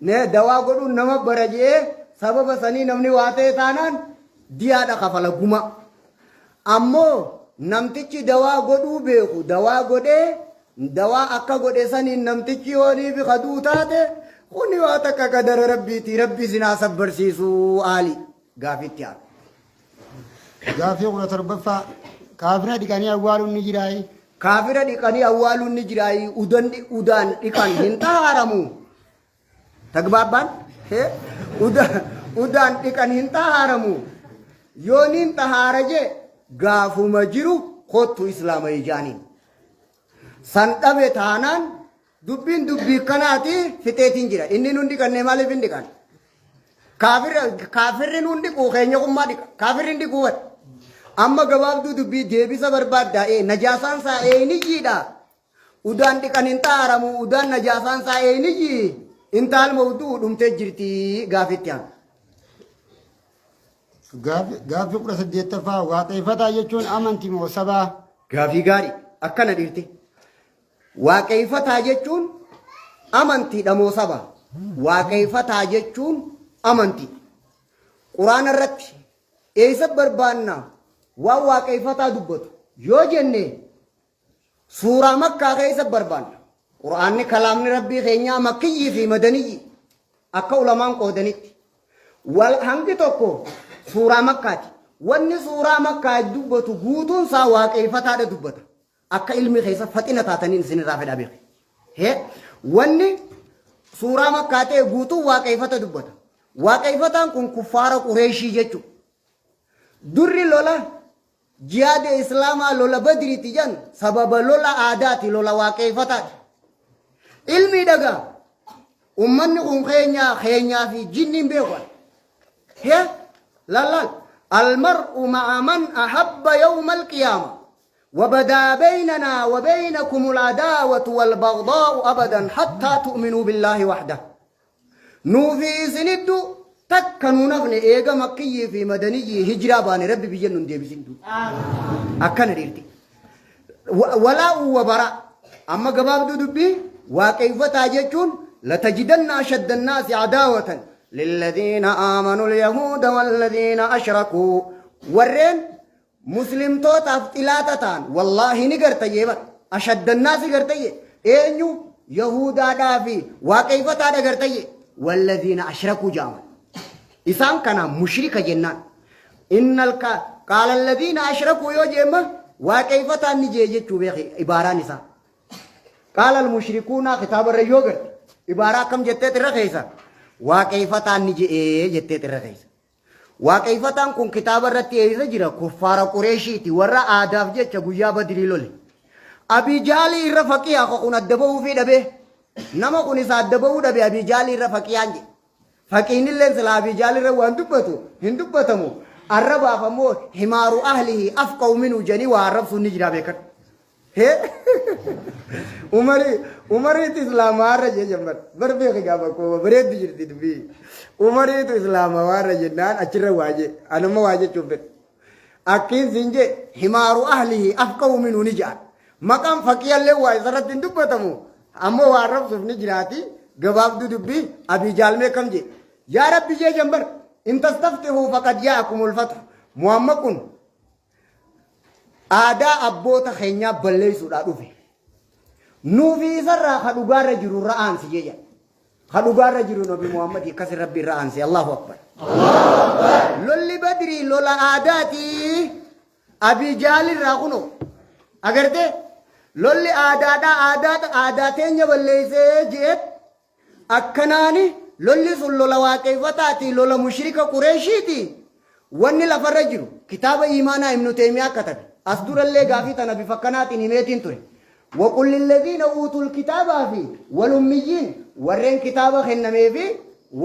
ne dawaa godhuun nama bara je'ee sababa sanii namni waa ta'e taanaan diyaadha kafala guma. Ammoo namtichi dawaa godhuu beeku dawaa godhee dawaa akka godhe saniin namtichi yoonii fi kaduu taate kuni waa takka qadara rabbiiti rabbi isin haa sabbarsiisu aali gaafitti haa. Gaaffii 17ffaa. Kaafira dhiqanii awwaaluun ni jiraayi? Kaafira dhiqanii awwaaluun ni jiraayi? Udan udaan dhiqan hin xahaaramu. Tagbaabbaan udaan dhiqan hin xahaaramu. Yooniin xahaara jee gaafuma jiru kottu islaama ijaaniin. San dhabe taanaan dubbiin dubbii kanaati fixeetiin jira. Inni nun dhiqannee maaliif hin dhiqan? Kaafirri nun dhiqu keenya kummaa dhiqa. Kaafirri hin dhiqu wal. Amma gabaabduu dubbii deebisa barbaaddaa ee najaasaan isaa eeniyyiidha. Udaan dhiqan hin xaaramu udaan najaasaan isaa eeniyyi. Intaal mawduu dhumtee jirti gaafitti haala. Gaaffii 18ffaa. Waaqeffataa jechuun amantii moo sabaa? Gaafii gaarii akkana dhiirti. Waaqeffataa jechuun amantiidha moo saba? Waaqeffataa jechuun amantii. Quraana irratti eessa barbaanna waan waaqeffataa dubbatu yoo jenne suuraa makkaa keessa barbaanna. Quraanni kalaamni rabbii keenyaa makkiyyii fi madaniyyi akka ulamaan qoodanitti. Wal hangi tokko suuraa makkaati. Wanni suuraa makkaa dubbatu guutuun isaa waaqeffataadha dubbata. Akka ilmi keessa faxina taataniin isinirraa fedha beeki. Hee wanni suuraa makkaa ta'e guutuun waaqeffata dubbata. Waaqeffataan kun kuffaara Qureeshii jechuudha. Durri lola jihaada Islaamaa lola Badriiti jedhan sababa lola aadaati lola waaqeffataati. Ilmi dhagaa ummanni kun keenyaa keenyaa fi jinniin beeku. Hee lallaal almar'u ma'a man ahabba yawma alqiyaama. وبدا بيننا وبينكم العداوة والبغضاء أبدا حتى تؤمنوا بالله وحده نوفي سندو takka nu nafne eega makkiyyii fi madaniyyii hijiraa baane rabbi biyya nun deebisin du akkana dhiirti walaa'u wa bara amma gabaabduu dubbii waaqeffataa jechuun latajidanna ashadda annaasi adaawatan lilladhiina aamanu alyahuuda walladhiina ashrakuu warreen Muslimtootaaf xilaata ta'an wallaahi ni gartayyee bar ashaddannaasi gartayye eenyu yahuudaadhaa fi waaqeeffataadha gartayye walladhiina ashrakuu ja'aman isaan kana mushrika jennaan innal qaala alladhiina ashrakuu yoo jeemma waaqeeffataan ni jee jechuu beeki ibaaraan isaa Qaala al-mushrikuuna kitaaba irra yoo garte ibaaraa akkam jetteet irra keessa waaqeeffataan ni je'ee jetteet irra keessa. Waaqeeffataan kun kitaaba irratti eessa jira? Kuffaara Qureeshiiti warra aadaaf jecha guyyaa Badrii lole. Abii Jaalii irra faqiha ka kun adda bahuufii dhabee. Nama kun isa adda bahuu dhabe Abii Jaalii irra faqiyaan jedhe. Faqiinilleen silaa Abii Jaalii irra waan dubbatu hin dubbatamu. Arrabaaf ammoo himaaru ahlihi afqahu minhu jedhanii waa arrabsuun ni jira beekadhu. Hee Umari Umariitu islaamaa irra jee jembar bar beeki gaafa koo bareeddu jirti dubbii Umariitu islaamaa irra jennaan achirra waa jee anuma waa jechuuf fedhe akkiin siin jee himaaru ahlihi afqahu minhu ni jedhan maqaan faqiyallee waa isarratti hin dubbatamu ammoo waa arrabsuuf ni jiraati gabaabduu dubbii abii jaalmee kam jee yaa rabbi jee jembar in tastaftihu faqad ja'akumul fathu Muhammad kun Aadaa abboota keenyaa balleessuudhaa dhufe. Nuufi isarraa ka dhugaarra jiru irra aansi jee jedha. Ka dhugaarra jiru Nabi Muhammad akkas rabbi irra aansi. Allahu Akbar. Lolli Badrii lola aadaati. Abii Jaalirraa kunoo. Agartee? Lolli aadaadhaa aadaa aadaa teenya balleessee jeet. Akkanaani lolli sun lola waaqeeffataati, lola mushrika Qureeshiiti. Wanni lafarra jiru kitaaba iimaanaa Ibnu Teeymiyaa katabe. As durallee gaafii tana bifa akkanaatiin himeetiin ture. Waqul lilladhiina uutul kitaabaa fi wal ummiyyiin warreen kitaaba kennamee fi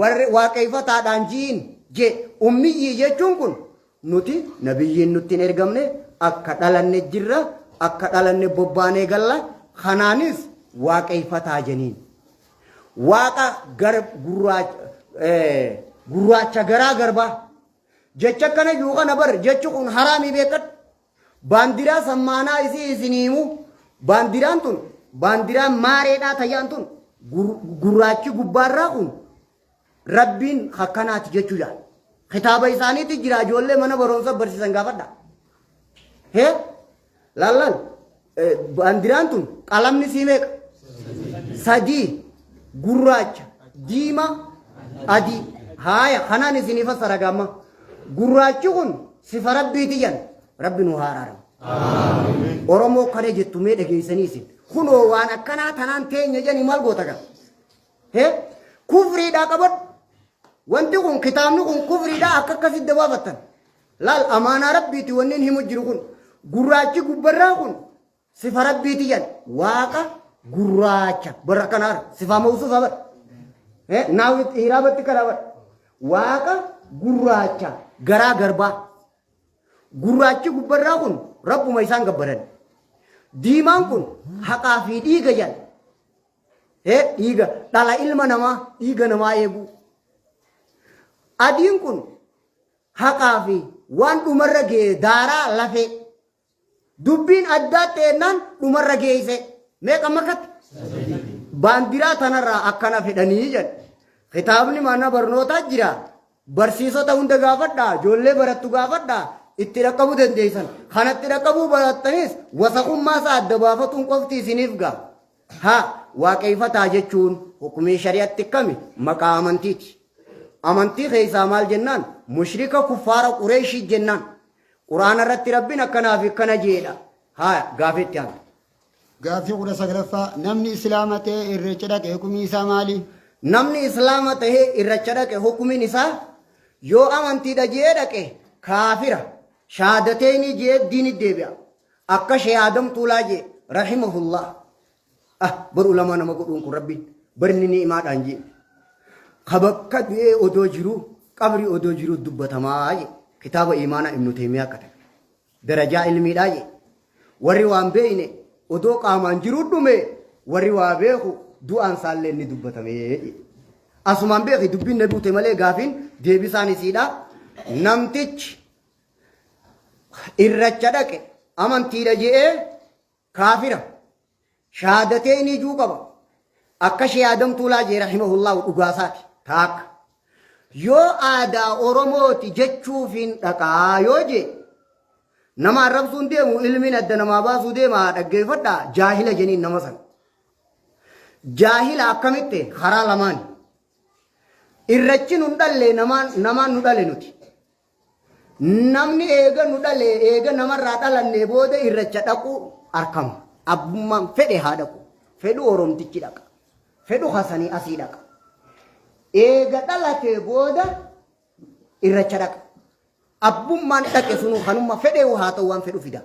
warri waaqeeffataadhaan ji'iin jee ummiyyii jechuun kun nuti nabiyyiin nutti hin ergamne akka dhalanne jirra akka dhalanne bobbaanee galla kanaanis waaqeeffataa jeniin. Waaqa gar gurraacha gurraacha garaa garbaa jecha akkana jiru kana bar jechi kun haraamii beekadhu. Baandiraa sammaanaa isii isinii himu baandiraan tun baandiraan maareedhaa tayyaan tun gurraachi gubbaarraa kun rabbiin akkanaati jechuu jaal. Kitaaba isaaniitti jira ijoollee mana barumsa barsiisan gaafadha. Hee laal baandiraan tun qalamni sii meeqa? Sadii gurraacha diimaa adii. Haaya kanaan isinii fassara gaamma. Gurraachi kun sifa rabbiiti jedhan rabbi nu haa araaramu. Oromoo kana jettu mee dhageessanii isin. Kunoo waan akkanaa tanaan teenya jedhanii maal goota gaa? Hee kufriidhaa qabadhu. Wanti kun kitaabni kun kufriidhaa akka akkasitti dabaafattan. Laal amaanaa rabbiiti wanni inni himu jiru kun. Gurraachi gubbarraa kun sifa rabbiiti jedhan. Waaqa gurraacha bara kanaara sifaa mawsuufa bara. Naawit hiraabatti kanaa bara. Waaqa gurraacha garaa garbaa. Gurraachi gubbarraa kun rabbuma isaan gabbaran. Diimaan kun haqaa fi dhiiga jedhan. Dhiiga dhala ilma namaa dhiiga namaa eeguu. Adiin kun haqaa fi waan dhumarra ga'e daaraa lafee. Dubbiin addaa ta'ennaan dhumarra geesse. Meeqa makatti? Baandiraa tanarraa akkana fedhanii jedhe. Kitaabni mana barnootaa jira. Barsiisota hunda gaafadhaa, ijoollee barattu gaafadhaa, itti dhaqqabuu dandeessan. Kanatti dhaqqabuu barattanis wasaqummaa isaa adda baafatuun qofti isiniif ga'a. Haa waaqeeffataa jechuun hukumii shari'atti kami maqaa amantiiti. Amantii keessaa maal jennaan? Mushrika kuffaara Qureeshii jennaan. Quraana irratti Rabbiin akkanaa fi akkana jeedha. Haa gaafii itti aantu. Gaaffii 19ffaa namni islaama ta'e irreecha dhaqe hukumii isaa maali? Namni islaama ta'ee irracha dhaqe hukumiin isaa yoo amantiidha jee dhaqe kaafira shaadateeni jee diini deebi'a. Akka Shee Aadam Tuulaa jee rahimahullah. Ah bar ulamaa nama godhuun kun rabbiin barni ni'imaadhaan jee. Ka bakka du'ee odoo jiru qabrii odoo jiru dubbatamaa jee. Kitaaba imaanaa Ibnu Teeymiyaa akka ta'e. Darajaa ilmiidhaa jee. Warri waan beeyne odoo qaamaan jiruu dhume warri waa beeku du'aan isaallee ni dubbatamee jee. Asumaan beeki dubbiin na buute malee gaafiin deebisaan isiidha. Namtichi irracha dhaqe amantiidha je'ee kaafira shaadatee inni ijuu qaba. Akka shee Aadam Tuulaa jee rahimahullaahu dhugaasaati taakka. Yoo aadaa Oromooti jechuufiin dhaqaa yoo jee nama arrabsuun deemu ilmiin adda namaa baasuu deema dhaggeeffadhaa jaahila jeniin nama sana. Jaahila akkamitti karaa lamaani. Irrachi nun dhalle namaan nu dhale nuti. Namni eega nu dhale eega namarraa dhalannee booda irracha dhaqu arkama. Abbummaan fedhe haa dhaqu. Fedhu Oromtichi dhaqa. Fedhu Hasanii asii dhaqa. Eega dhalatee booda irracha dhaqa. Abbummaan dhaqe sunuu kanuma fedhe haa ta'u waan fedhu fida.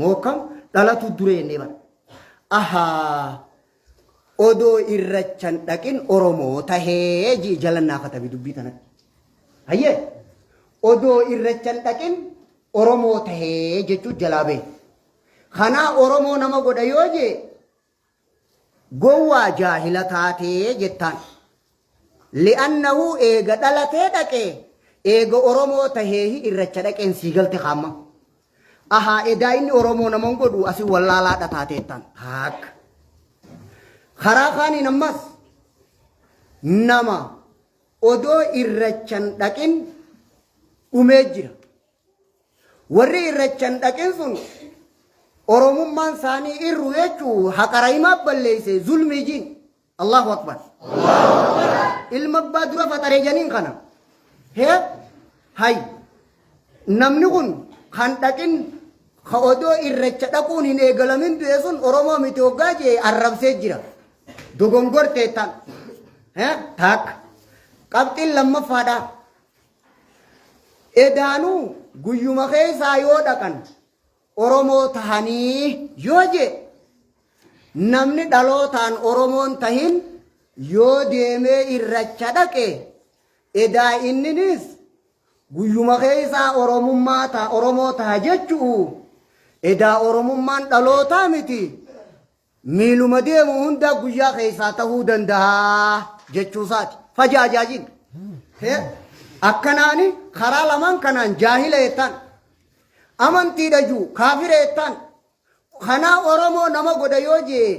Mookkam dhalatu dure jennee bara. Ahaa odoo irrachan dhaqin Oromoo tahee jii jalannaa katabi dubbii tanatti. Hayyee odoo irrachan dhaqin Oromoo tahee jechuu jalaa bahe. Kanaa Oromoo nama godha yoo jee gowwaa jaahila taatee jettaan. Li'annahu eega dhalatee dhaqee eega Oromoo taheehi irracha dhaqeen sii galte kaamma. Ahaa edaa inni Oromoo naman godhu asi wallaalaadha taateettaan. Taakka. Karaa kaaniin ammas nama odoo irrachan dhaqin dhumee jira. Warri irrachan dhaqin sun Oromummaan isaanii irru jechuu haqa rahimaa balleeyse zulmii jiin. Allahu Akbar. Ilma abbaa dura faxaree janiin kana. Hee hay namni kun kan dhaqin ka odoo irracha dhaquun hin eegalamin du'e sun Oromoo miti hoggaa jee arrabsee jira. Dogongortee tan. Takka. Qabxiin lammaffaadha. Edaanuu guyyuma keessaa yoo dhaqan Oromoo tahanii yoo jee namni dhalootaan Oromoon tahin yoo deemee irracha dhaqe edaa inninis guyyuma keessaa Oromummaa ta'a Oromoo taha jechu'u edaa Oromummaan dhalootaa miti miiluma deemu hunda guyyaa keessaa tahuu danda'a jechuusaati. Fajaajaajiin. Akkanaani karaa lamaan kanaan jaahila jettaan. Amantiidha juu kaafira jettaan. Kanaa Oromoo nama godha yoo jee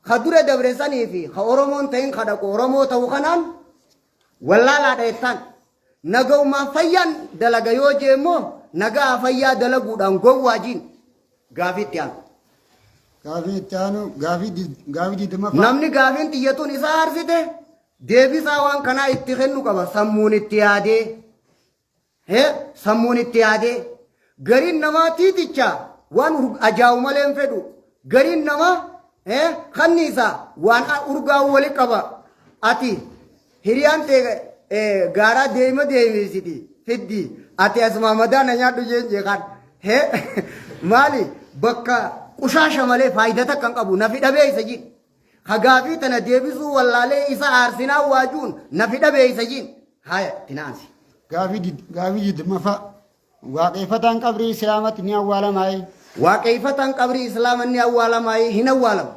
ka dura dabre sanii fi ka Oromoon ta'in ka dhaqu Oromoo ta'u kanaan wallaalaadha jettaan. Nagaumaa fayyaan dalaga yoo jee immoo nagaa fayyaa dalaguudhaan gowwaa jiin gaafii itti aanu. Gaafii itti aanu gaafii 20ffaa. Namni gaafiin xiyyatuun isa aarsite deebisaa waan kanaa itti kennu qaba sammuun itti yaadee. Sammuun itti yaadee. Gariin namaa tiiticha waan ajaa'u malee hin fedhu. Gariin namaa kanniisa waan urgaa'u wali qaba. Ati hiriyaan tee gaaraa deema deemisiti fiddi. Ati asumaa madaa na nyaadhu jeen jeeqaan. Maali bakka qushaasha malee faayidaa takka hin qabu nafi dhabee isa jiin. Ka gaafii tana deebisuu wallaalee isa aarsinaa waajuun nafi dhabee isa jiin. Haaya tinaansi. Gaafii 20ffaa. Waaqeffataan qabrii Islaamatti ni awwaalamaayee? Waaqeffataan qabrii Islaama ni awwaalamaayee? Hin awwaalamu.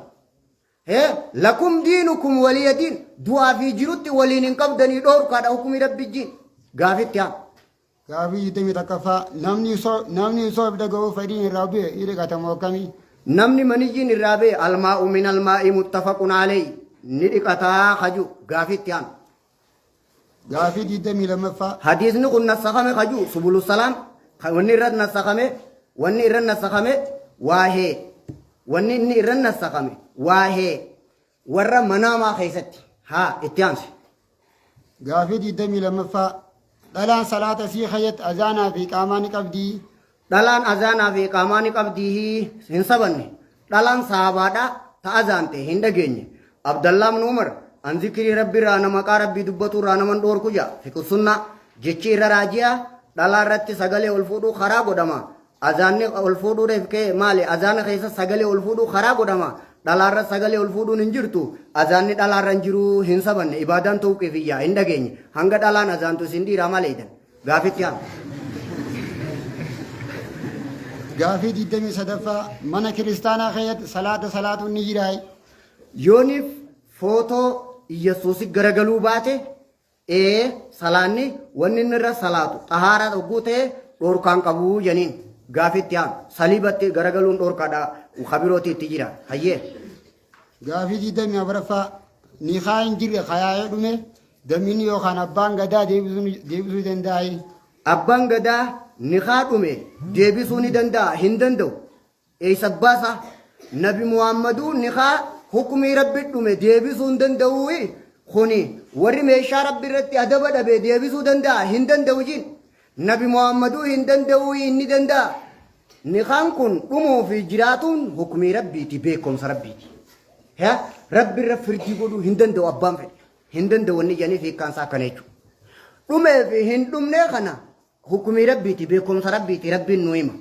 Lakum diinukum waliya diin du'aa fi jirutti waliin hin qabdanii dhoorkaadha hukumii rabbi jiin. Gaafitti haa. Gaafii 21ffaa. Namni osoo if dhaga'uu fedhiin irraa bu'e ni dhiqatamu akkamii? Namni maniyyiin irraa ba'e almaa'u min almaa'i muttafaqun alayhi ni dhiqataa kaju gaafitti haa. Gaafii 22ffaa. Hadiisni kun nassakame kaju subulu salaam wanni irra nassakame wanni irra nassakame waahee wanni inni irra nassakame waahee warra manaamaa keessatti haa itti aansi. Gaafii 22ffaa. Dhalaan salaata sii keessatti azaanaa fi iqaamaa ni qabdii? Dhalaan azaanaa fi iqaamaa ni qabdii hin sabanne. Dhalaan saabaadha ta azaante hin dhageenye. Abdallaa ibn Umar an zikrii rabbi irraa nama maqaa rabbii dubbatu irraa naman dhoorku jaa. Fiqhu sunnaa jechi irra raaji'a dhalaa irratti sagalee ol fuudhuu karaa godhama. Azaanni ol fuudhuu reef kee maali? Azaana keessa sagalee ol fuudhuu karaa godhama. Dhalaa irra sagalee ol fuudhuun hin jirtu. Azaanni dhalaa irra hin jiru hin sabanne. Ibaadaan tawqiifiyyaa hin dhageenye. Hanga dhalaan azaantu isin dhiiraa maal eeydan? Gaafitti haa. Gaafii 23ffaa. Mana kiristaanaa keessatti salaata salaatuun ni jiraa? Yooniif footoo Iyyasuusi garagaluu baate ee salaanni wanni inni irra salaatu xahaaraa hogguu ta'e dhorkaan qabuu janiin gaafitti haa saliibatti garagaluun dhorkaadha kabirooti itti jira hayyee. Gaafii 24ffaa. Nikaa hin jirre kayaa'ee dhume damini yookaan abbaan gadaa deebisuu danda'aa? Abbaan gadaa nikaa dhume deebisuu ni danda'a hin danda'u. Eessa baasa? Nabi Muhammaduu nikaa hukumii rabbi dhume deebisuu hin danda'u. Kuni warri meeshaa rabbi irratti adaba dhabe deebisuu danda'a hin danda'u jiin. Nabi Muhammaduu hin danda'u inni danda'a. Nikaan kun dhumuu fi jiraatuun hukumii rabbiiti beekumsa rabbiiti. Rabbi irra firdii godhuu hin danda'u abbaan fedhe. Hin danda'u wanni jedhaniif hiikkaan isaa akkana jechuudha. Dhumee fi hin dhumnee kana hukumii rabbiiti beekumsa rabbiiti rabbiin nu hima.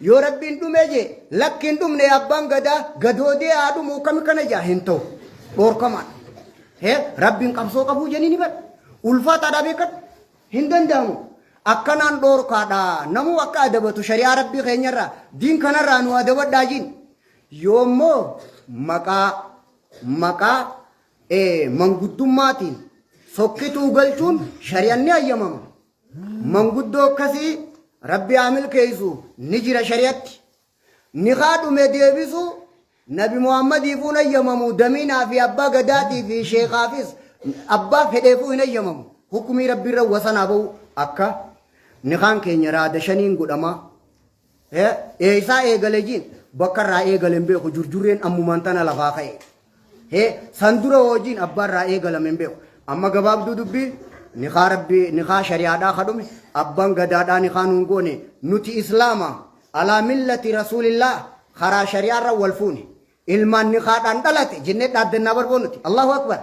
Yoo rabbiin dhumee jee lakki hin dhumne abbaan gadaa gadoodee haa dhumu kami kana jaa hin ta'u. Dhoorkamaadha. Rabbiin qabsoo qabuu jedhanii ni bara. Ulfaataadha beekadhu. Hin danda'amu. Akkanaan dhoorkaadha. Namuu akka adabatu shari'aa rabbii keenyarraa diin kanarraa nu adabadhaa jiin. Yoommoo maqaa manguddummaatiin sokkituu galchuun shari'aan ni hayyamama. Manguddoo akkasii rabbi haa milkeessu ni jira shari'atti. Nikaa dhume deebisuu Nabi Muhammadiifuu hin hayyamamu damiinaa fi abbaa gadaatii fi sheekaafis abbaa fedheefuu hin hayyamamu. Hukumii rabbi irra wasanaa ba'u akka nikaan keenya raada shaniin godhamaa. Eessaa eegale jiin bakka irraa eegale hin beeku jurjurreen ammumaan tana lafaa ka'e. San dura hojiin abbaa irraa eegalame hin beeku. Amma gabaabduu dubbii nikaa rabbii nikaa shari'aadhaa kadhume abbaan gadaadhaa nikaa nuun goone nuti islaama alaa millati rasuulillaa karaa shari'aarra wal fuune. Ilmaan nikaadhaan dhalate jennee dhaaddannaa barboon nuti. Allahu Akbar.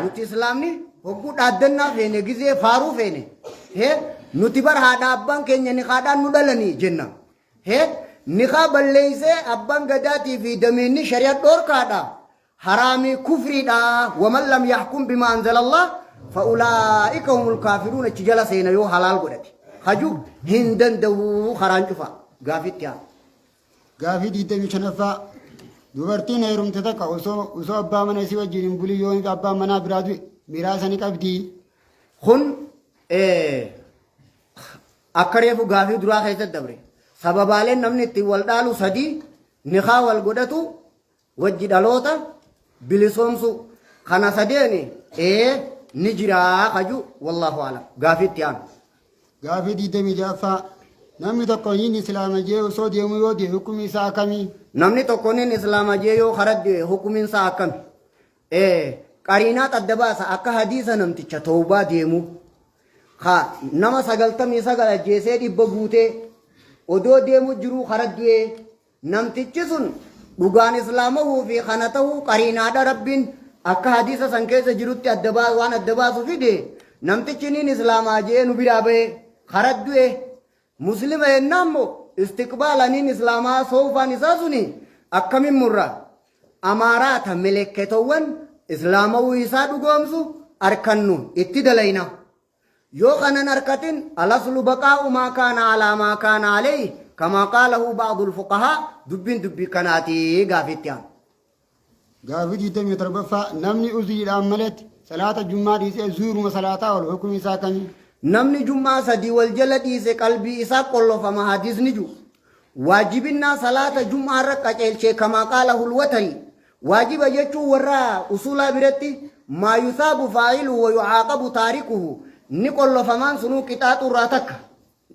Nuti Islaamni hogguu dhaaddannaa feene gizee faaruu feene. Hee nuti bar haadha abbaan keenya nikaadhaan nu dhalanii jenna. Hee nikaa balleeysee abbaan gadaatii fi dameenni shari'a dhoorkaadha. Haraamii kufriidha. Waman lam yaxkum bimaa anzalallah fa'ulaa'ika humul kaafiruun achi jala seena yoo halaal godhate. Haju hin danda'u karaan cufa. Gaafitti haa. Gaafii 25ffaa Dubartiin heerumte takka osoo abbaa mana isii wajjin hin bulin yoo abbaan manaa biraa du'e miraasa ni qabdii? Kun akka reefu gaafii duraa keessatti dabre. Sababaaleen namni ittiin wal dhaalu sadii nikaa wal godhatu wajji dhaloota bilisoomsuu kana sadeeni ee ni jiraa kaju wallaahu alam gaafii itti aanu. Gaafii 26ffaa Namni tokko niin Islaama jee osoo deemuu yoo du'e hukmi isaa akami? Namni tokko niin Islaama jee yoo kara du'e hukumiin isaa akkami? Qariinaat adda baasa akka hadiisa namticha tawbaa deemuu. Ka nama 99 ajjeesee 100 guutee odoo deemu jiruu kara du'ee Namtichi sun dhugaan islaamahuu fi kana tahuu qariinaadha Rabbiin akka hadiisa san keessa jirutti adda baa waan adda baasu fide namtichi niin islaamaa je'ee nu biraa bahe kara du'e muslima yennaan moo istiqbaala niin islaamaa soofaan isaa suni akkamin murra amaaraata melekketowwan islaamahuu isaa dhugoomsu arkannu itti dalayna. Yoo kana hin arkatin alaslu baqaa'u maa kaana alaa maa kaana alayhi kamaa qaalahu ba'dul fuqahaa dubbiin dubbii kanaati gaafii itti aanu. Gaafii 27ffaa Namni uzriidhaan maletti salaata jummaa dhiisee zuhruma salaataa oolu hukmi isaa kami? Namni jum'aa sadii wal jala dhiise qalbii isaa qollofama hadiisni ju. Waajibinnaa salaata jum'aa irra qaceelchee kamaa qaalahul watari Waajiba jechuun warra usuulaa biratti maa yusaabu faa'iluhu wa yu'aaqabu taarikuhu ni qollofamaan sunuu qixaaxuu irraa takka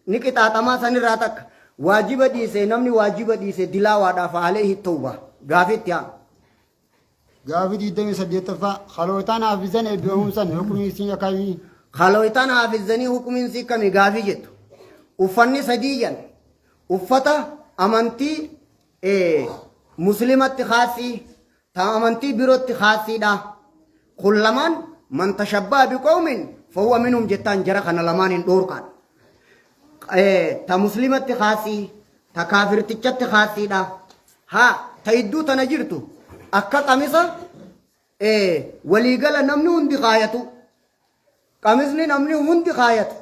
ni qixaaxamaa sanirraa takka waajiba dhiise namni waajiba dhiise dilaawaadhaa fa alayhi tawba gaafii itti aanu. Gaafii 28ffaa Kalootaan haafizan eebbifamumsan hukumii isii akkamii? Kalooytaan haafizanii hukumiin isii kami gaafii jettu. Uffanni sadii jan uffata amantii Muslimatti khaasii ta amantii birootti khaasiidha. Kun lamaan man tashabbaha biqawmin fahuwa minhum jettaan jara kana lamaan hin dhoorkaan. Ta muslimatti khaasii ta kaafirtichatti khaasiidha. Haa ta idduu tana jirtu akka qamisa waliigala namni hundi kaayatu. Qamisni namni hundi kaayatu.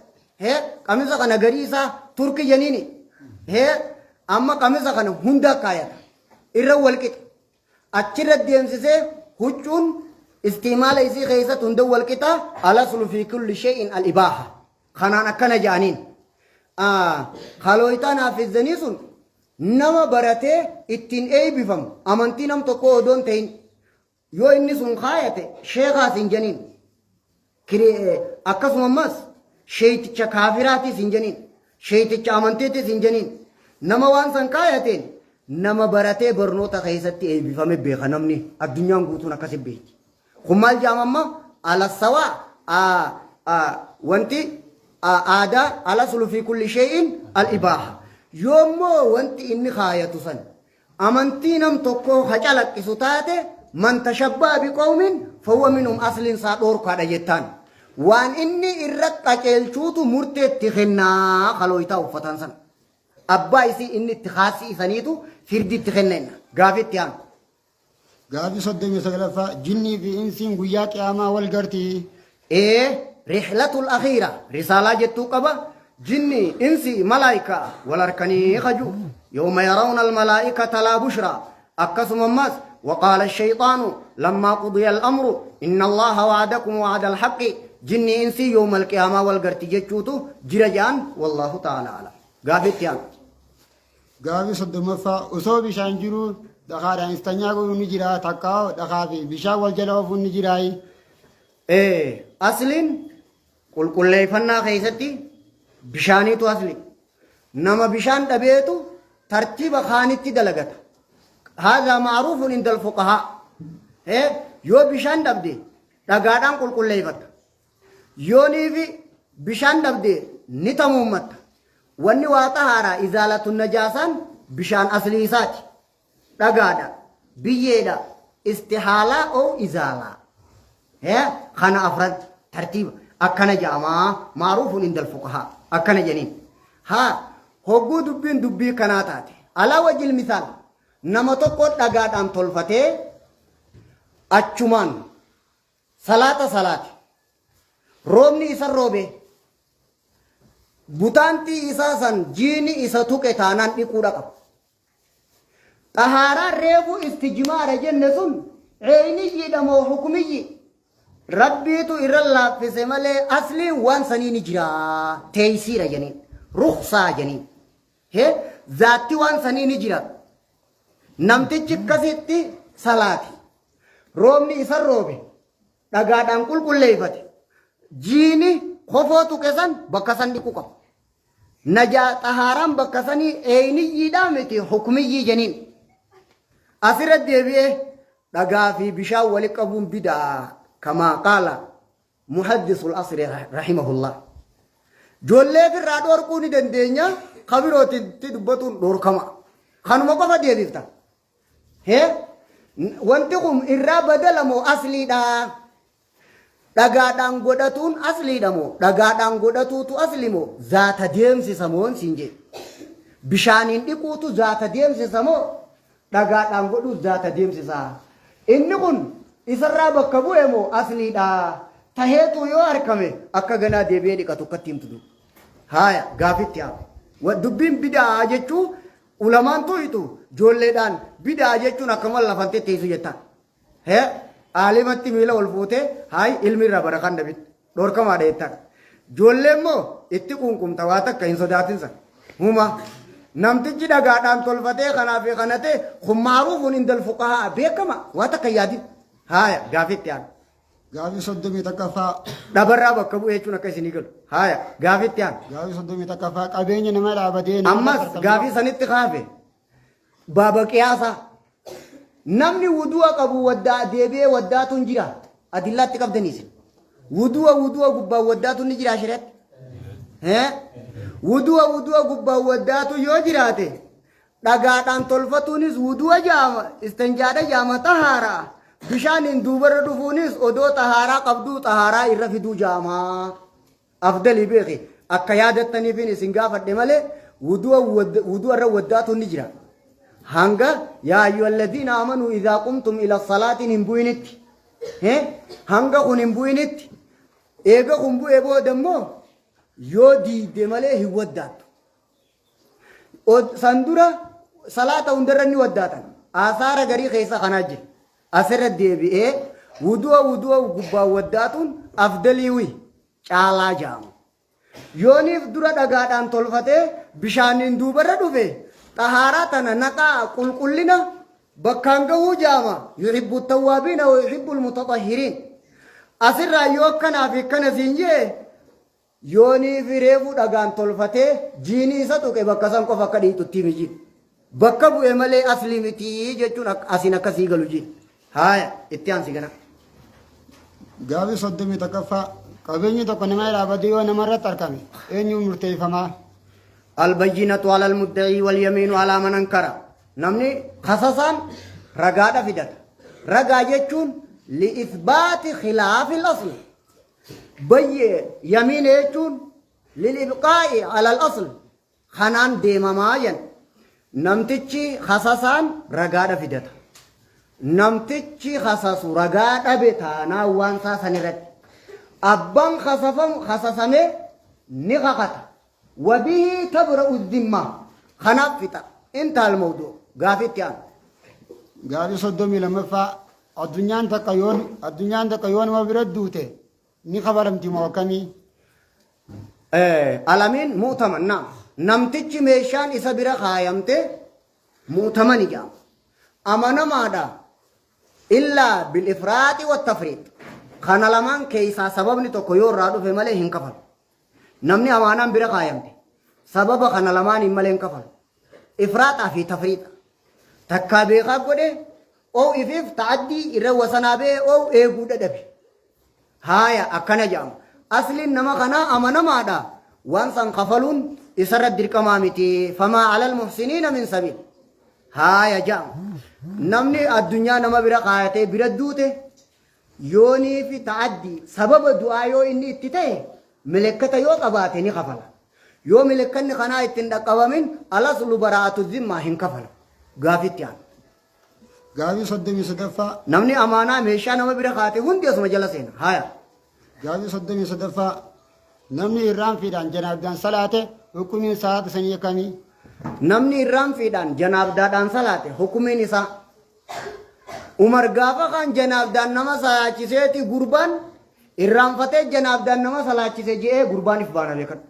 Hee qamisa kana garii isaa turki jeniini. Hee amma qamisa kana hunda kaayata. Irra wal qixa. Achirra deemsisee huccuun istiimaala isii keessatti hunda wal qixa. Alaslu fi kulli shay'in al ibaaha. Kanaan akkana jedhaniin. Kalooytaan haafizanii sun nama baratee ittiin eeybifamu amantii nam tokkoo odoo hin ta'in Yoo inni sun kaayate sheekaas hin jeniin. Akkasuma ammas sheeyticha kaafiraatiis hin jeniin. Sheeyticha amantiitiis hin jeniin. Nama waan san kaayateen nama baratee barnoota keessatti eebbifame beeka namni addunyaan guutuun akkasi beekti. Kun maal jedhama amma alassawaa wanti aadaa alaslu fi kulli shay'in al ibaaha. Yoommoo wanti inni kaayatu san Amantii nam tokkoo ka calaqqisu taate man tashabba'a biqawmin fahuwa minhum asliin isaa dhoorkaadha jettaan. Waan inni irra qaceelchuutu murteetti kennaa kalooytaa uffatan sana. Abbaa isii inni itti kaasii isaniitu firdi itti kenna inna. Gaafii itti aanu. Gaafii 39ffaa Jinnii fi insiin guyyaa qiyaamaa wal gartii? Ee rihlatul akhiira risaalaa jettuu qaba jinni insi malaayika wal harkanii kaju yawma yarawna almalaa'ikata laa bushraa akkasuma ammas وقال الشيطان لما قضي الأمر إن الله وعدكم وعد الحق جني إنسي يوم القيامة والقرت جتشوتو جرجان والله تعالى أعلم قافت يعني Gaafii 30ffaa Osoo bishaan jiruu dhakaadhaan istanyaa godhuun ni jiraa takkaa dhakaa fi bishaan wal jala oofuun ni jiraayi? Asliin qulqulleeffannaa keessatti bishaaniitu asli. Nama bishaan dhabeetu tartiiba kaanitti dalagata. Haadhaa ma'ruufun indal fuqahaa. Yoo bishaan dhabde dhagaadhaan qulqulleeffatta. Yooniifi bishaan dhabde ni tamuummatta. Wanni waa xahaaraa izaalatu najaasaan bishaan aslii isaati. Dhagaadha, biyyeedha, istihaalaa oo izaalaa. Kana afran tartiiba akkana jedhamaa maaruufun indal fuqahaa akkana jedhaniin. Haa hogguu dubbiin dubbii kanaa taate alaa wajjil misaal nama tokko dhagaadhaan tolfatee achumaan salaata salaate roobni isa roobe butaantii isaa san jiini isa tuqe taanaan dhiquudha qaba. Xahaaraan reefu istijmaara jenne sun ceeyniyyiidha moo hukumiyyi? Rabbiitu irra laaffise malee asliin waan sanii ni jira. Teeysiira jeniin. Ruksaa jeniin. He zaatti waan sanii ni jira. Namtichi akkasitti salaati. Roobni isa roobe dhagaadhaan qulqulleeffate. Jiini kofoo tuqe san bakka san dhiquu qaba. Najaa xahaaraan bakka sanii eeyniyyiidhaa miti hukmiyyii jeniin. Asirra deebi'ee dhagaa fi bishaan wali qabuun bidaa kamaa qaala muhaddisul asri rahimahullah. Ijoollee irraa dhorkuu ni dandeenya kabirootti dubbatuun dhorkama. Kanuma qofa deebifta. Hee wanti kun irraa badala moo asliidha? Dhagaadhaan godhatuun asliidha moo dhagaadhaan godhatuutu asli moo zaata deemsisa moon siin jedhe. Bishaaniin dhiquutu zaata deemsisa moo dhagaadhaan godhuu zaata deemsisa? Inni kun isarraa bakka bu'e moo asliidha? Taheetu yoo argame akka ganaa deebi'ee dhiqatu akkatti himtu duuba. Haaya gaafitti hafe. Dubbiin bidaa jechuu ulamaan tuyitu ijoolleedhaan bidaa jechuun akkuma lafan tetteessu jettaan. Hee aalimatti miila ol fuutee haay ilmi irraa barakaan dhabitti dhorkamaadha jettaan. Ijoollee immoo itti qunqumta waa takka hin sodaatin sana. Huma namtichi dhagaadhaan tolfatee kanaa fi kana ta'e kun maaruufuun indal fuqahaa beekama waa takka yaadin. Haaya gaafitti aanu. Gaafii 31ffaa. Dhabarraa bakka bu'ee jechuun akka isinii galu. Haaya gaafitti aanu. Gaafii 31ffaa qabeenya nama dhaabatee nama Ammas gaafii sanitti kaafe baaba qiyaasaa. Namni wudu'a qabu waddaa deebi'ee waddaatu hin jira. Adillaatti qabdaniis. Wudu'a wudu'a gubbaan waddaatu ni jira shari'atti. Wudu'a wudu'a gubbaan waddaatu yoo jiraate dhagaadhaan tolfatuunis wudu'a jaama istanjaadha jaama xahaaraa. Bishaaniin duubarra dhufuunis odoo xahaaraa qabduu xahaaraa irra fiduu jaama. Afdalii beeki akka yaadattaniifin isin gaafadhe malee wudu'a wudu'a irra waddaatu ni jira. Hanga yaa ayyuhalladhiina amanuu idhaa qumtum ila salaatiin hin bu'initti. Hanga kun hin bu'initti. Eega kun bu'ee booda immoo yoo diidde malee hin waddaattu. San dura salaata hundarra ni waddaatan. Asaara garii keessa kanaa jira. Asirra deebi'ee wudu'a wudu'a gubbaan waddaatuun afdalii wi caalaa jaamu. Yooniif dura dhagaadhaan tolfatee bishaaniin duubarra dhufe xahaaraa tana naqaa qulqullina bakkaan gahuu jaama yuhibbu tawwaabiina wa yuhibbu almutatahhiriin. Asirraa yoo akkanaa fi akkana siin jee yooniif reefuu dhagaan tolfatee jiini isa tuqe bakka san qofa akka dhiitutti himi jiin. Bakka bu'e malee asli miti jechuun asiin akkasii galu jiin. Haaya itti aansi gana. Gaafii 31ffaa qabeenyi tokko nama dhaabatee yoo namarratti argame eenyuun murteeffamaa? Albayyinatu alal mudda'ii wal yamiinu alaa man ankara. Namni kasasaan ragaadha fidata. Ragaa jechuun li'isbaati khilaafil asli. Bayyee yamiina jechuun lilibqaa'i alal asli. Kanaan deemamaa jen. Namtichi kasasaan ragaadha fidata. Namtichi kasasu ragaa dhabe taanaan waan isaa san irratti. Abbaan kasafamu kasasame ni kakata. Wabihi tabra'u dhimma. Kanaaf fixa. Intaal mawduu. Gaafii itti aanu. Gaafii 32ffaa addunyaan takka yoo nama bira duute ni kafalamti moo akkamii? Alamiin mu'taman naam. Namtichi meeshaan isa bira kaayamte mu'tamani jedhama. Amanamaadha. Illaa bil ifraaxi wa tafriix. Kana lamaan keessaa sababni tokko yoo irraa dhufe malee hin kafalu. Namni amaanaan bira kaayamte sababa kana lamaaniin malee hin kafalu. Ifraaxaa fi tafriixa. Takkaa beekaa godhe oo ifiif ta'addii irra wasanaa ba'e oo eeguu dhadhabe. Haaya akkana jedhama. Asliin nama kanaa amanamaadha. Waan san kafaluun isarra dirqamaa miti. Famaa alal muhsiniina min sabiil. Haaya jedhama. Namni addunyaa nama bira kaayatee bira duute yoonii fi ta'addii sababa du'aa yoo inni itti ta'e milekkata yoo qabaate ni kafala. Yoo milekkanni kanaa itti hin dhaqqabamin alaslu baraa'atu zimmaa hin kafalu. Gaafitti aanu. Gaafii 33ffaa. Namni amaanaa meeshaa nama bira kaate hundi asuma jala seena. Haya. Gaafii 33ffaa. Namni irraanfiidhaan janaabdaan salaate hukumiin salaata sanii akkamii? Namni irraanfiidhaan janaabdaadhaan salaate hukumiin isaa. Umar gaafa kaan janaabdaan nama salaachiseeti gurbaan irraanfatee janaabdaan nama salaachise je'ee gurbaan if baana beekadhu.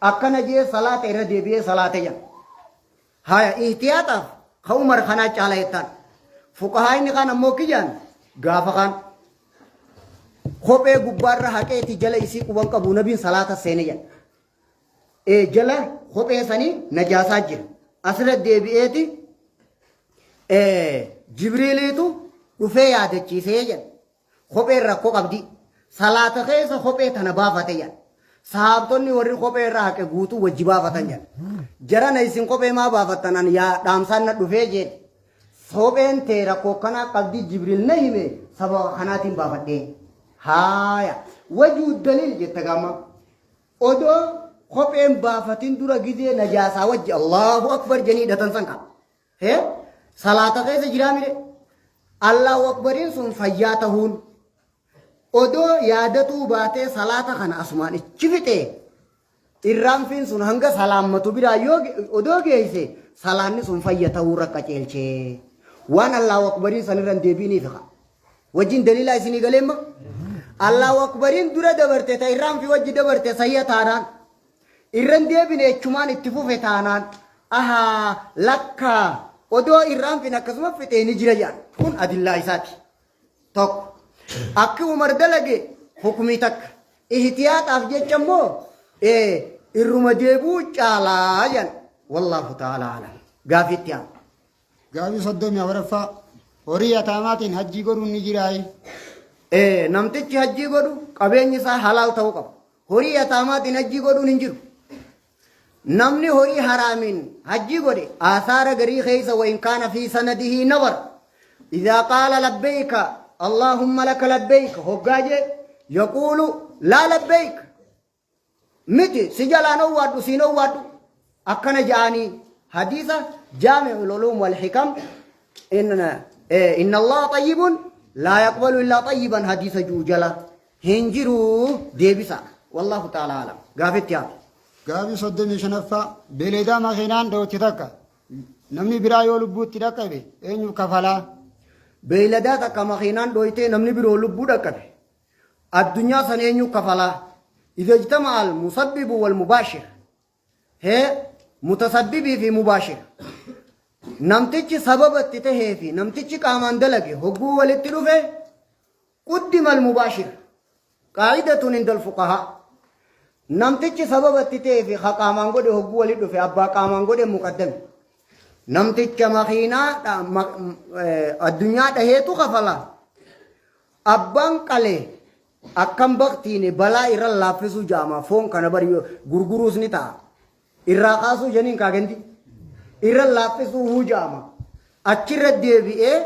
Akkana je'ee salaata irra deebi'ee salaate jedha. Haya ihtiyaaxaaf ka Umar kanaa caala jettaan. Fuqahaa inni kaan ammoo kiyyaan gaafa kaan kophee gubbaarra haqeeti jala isii quban qabu nabiin salaata seene jedha. Ee jala kophee sanii najaasaa jira. Asirra deebi'eeti Jibriiliitu dhufee yaadachiisee jedha. Kopheen rakkoo qabdi. Salaata keessa kophee tana baafate jedha. Sahaabtonni warri kophee irra haqe guutuu wajji baafatan jedha. Jarana isin kophee maa baafattan an yaa dhaamsaan na dhufee jedhe. Kopheen tee rakkoo kanaa qabdi Jibriil na hime sababa kanaatiin baafadhee. Haaya. Wajuu daliil jetta gaama. Odoo kopheen baafatin dura gizee najaasaa wajji Allahu Akbar jedhanii hidhatan san qaba. Hee salaata keessa jiraa mire Allahu Akbariin sun fayyaa tahuun odoo yaadatuu baatee salaata kana asumaan ichi fixee irraanfiin sun hanga salaammatu biraa yoo odoo geeyse salaanni sun fayya tahuu rakka ceelchee waan Allahu Akbariin san irra hin deebiiniif haa. Wajjin daliilaa isinii galeemma? Allahu Akbariin dura dabarte ta irraanfi wajji dabarte sayya taanaan irra hin deebine echumaan itti fufe taanaan ahaa lakkaa odoo irraanfin akkasuma fixee ni jira jedhan. Kun adillaa isaati. Tokko. Akki Umar dalage hukumii takka. Ihtiyaaxaaf jecha immoo irruma deebi'uu caalaa jedhan. Wallaahu ta'ala alam. Gaafii itti aanu. Gaafii 34ffaa. Horii yataamaatiin hajjii godhuun ni jiraayi? Namtichi hajjii godhu qabeenyi isaa halaal ta'uu qaba. Horii yataamaatiin hajjii godhuun hin jiru. Namni horii haraamiin hajjii godhe aasaara garii keessa wa in kaana fi sanadihi nazar. Idhaa qaala labbeeyka Allaahumma laka labbeeyka hoggaa jee yaquulu laa labbeeyka miti si jalaan owwaadhu siin owwaadhu akkana ja'anii hadiisa jaami'ul uluum wal hikam inna allaha xayyibun laa yaqbalu illaa xayyiban hadiisa ji'u jala hin jiru deebisa wallahu ta'ala alam gaafitti hafe. Gaafii 35ffaa. Beeleedaa makiinaan dhootte takka namni biraa yoo lubbuu itti dhaqqabe eenyu kafalaa? Beeyladaa takka makiinaan dhooytee namni biroo lubbuu dhaqqabe addunyaa san eenyu kafalaa? Idha ijtama'a al musabbibu wal mubaashir. Hee mutasabbibii fi mubaashir. Namtichi sababa itti tahee fi namtichi qaamaan dalage hogguu walitti dhufe quddima al mubaashir. Qaa'idatun indal fuqahaa. Namtichi sababa itti ta'ee fi ka qaamaan godhe hogguu walitti dhufe abbaa qaamaan godhe muqaddame. Namticha makiinaa addunyaa dhaheetu kafala. Abbaan qale akkam baktiine balaa irra laaffisuu jaama foon kana bari gurguruus ni ta'a. Irraa kaasuu janiin kaa gandi. Irra laaffisuu huu jaama. Achirra deebi'ee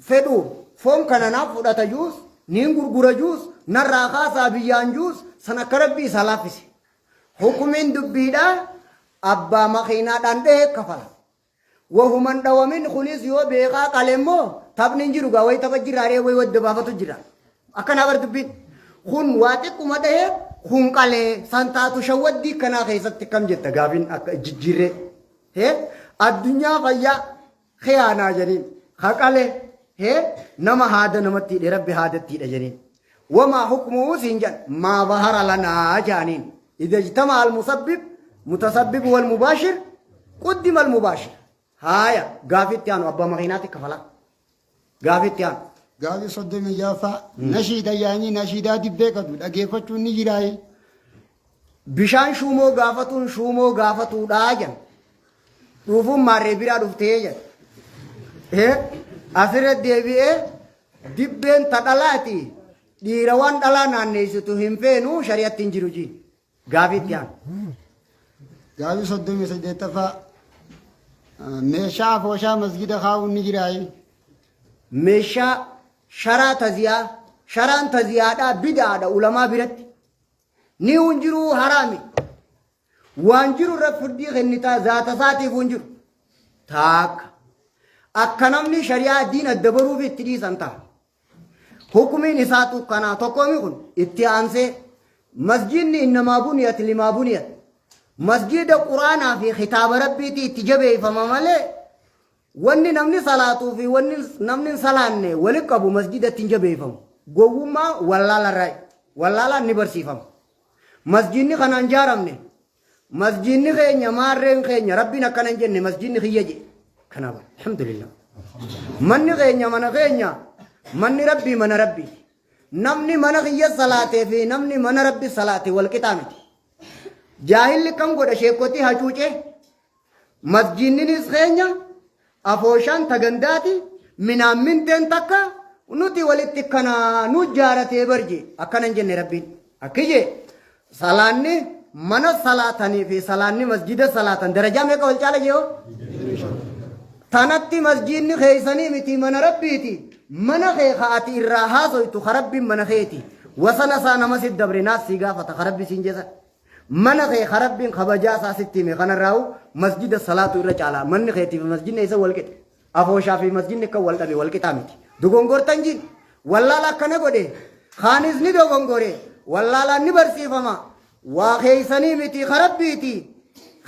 fedhu foon kana naaf fudhata juus niin gurgura juus narraa kaasaa biyyaan juus san akka rabbi isaa laaffise. Hukumiin dubbiidhaa abbaa makiinaadhaan dhahee kafala. Wahuman dhawamin kunis yoo beekaa qale immoo taphni hin jiru gaa wayi tapha jira ree wayi wadda baafatu jira. Akkanaa bar dubbiin. Kun waa xiqquma dhahee kun qalee san taatu shawwaddii kanaa keessatti kam jetta gaafiin akka jijjiirree. Hee addunyaa fayyaa khiyaanaa janiin ka qale hee nama haada namatti hidhe rabbi haadatti hidha janiin. Wamaa hukmuhu siin jedhan maa zahara lanaa jaaniin. Idha ijtama al musabbib mutasabbib wal mubaashir quddima al mubaashir. Haaya gaafii itti aanu abbaa makiinaatti kafalaa. Gaafii itti aanu. Gaafii 36ffaa. Nashiida yaa'anii nashiidaa dibbee qabdu dhageeffachuun ni jiraayi? Bishaan shuumoo gaafatuun shuumoo gaafatuudhaa jedhan. Dhuufuun maarree biraa dhuftee jedhan. Asirra deebi'ee Dibbeen ta dhalaati dhiira waan dhalaa naanneessitu hin feenu shari'atti hin jiru jiin. Gaafii itti aanu. Gaafii 38ffaa. Meeshaa afooshaa masgida kaa'uun ni jiraayi. Meeshaa sharaa taziyaa, sharaan taziyaadhaa bid'aadha ulamaa biratti. Ni hin jiruu haraami. Waan jiru irra firdii kennitaa zaata isaatiif hin jiru. Taakka. Akka namni shari'aa diin adda baruuf itti dhiisan ta'a. Hukumiin isaatu kanaa tokkoomi kun itti aansee masjiidni innamaa buniyat limaa buniyat. Masjiida quraanaa fi kitaaba rabbiitii itti jabeeffama malee wanni namni salaatuu fi wanni namni hin salaanne wali qabu masjiidatti hin jabeeffamu. Gowwummaa wallaalarraa wallaalaan ni barsiifama. Masjiidni kanaan jaaramne masjiidni keenya maarreen keenya rabbiin akkana hin jenne masjiidni kiyya jedhe. Kanaaf alhamdulillah. Manni keenya mana keenya manni rabbii mana rabbii. Namni mana kiyya salaatee fi namni mana rabbi salaate wal qixaa miti. Jaahilli kam godha sheekotii hacuucee Masjiinninis keenya, afooshaan ta gandaati, minaamminteen takka, nuti walitti kana nu jaaratee bar jee. Akkana hin jenne Rabbiin. Akki jee salaanni mana salaatanii fi salaanni masjida salaatan darajaa meeqa wal caala jee hoo? Tanatti masjiinni keeysanii miti mana Rabbiiti. Mana kee ka ati irraa haasoytu ka Rabbiin mana keeti. Wasana isaa nama sit dabre naas sii gaafata ka Rabbi siin jeesan. Mana kee ka Rabbiin kabajaa isaa sitti hime kanarraa'u masjida salaatu irra caalaa. Manni keetii fi masjidni eessa wal qixa? Afooshaa fi masjidni akka wal dhabe wal qixaa miti. Dogongortan jin. Wallaala akkana godhe. Kaanis ni dogongore. Wallaalaan ni barsiifama. Waa keeysanii miti ka Rabbiiti.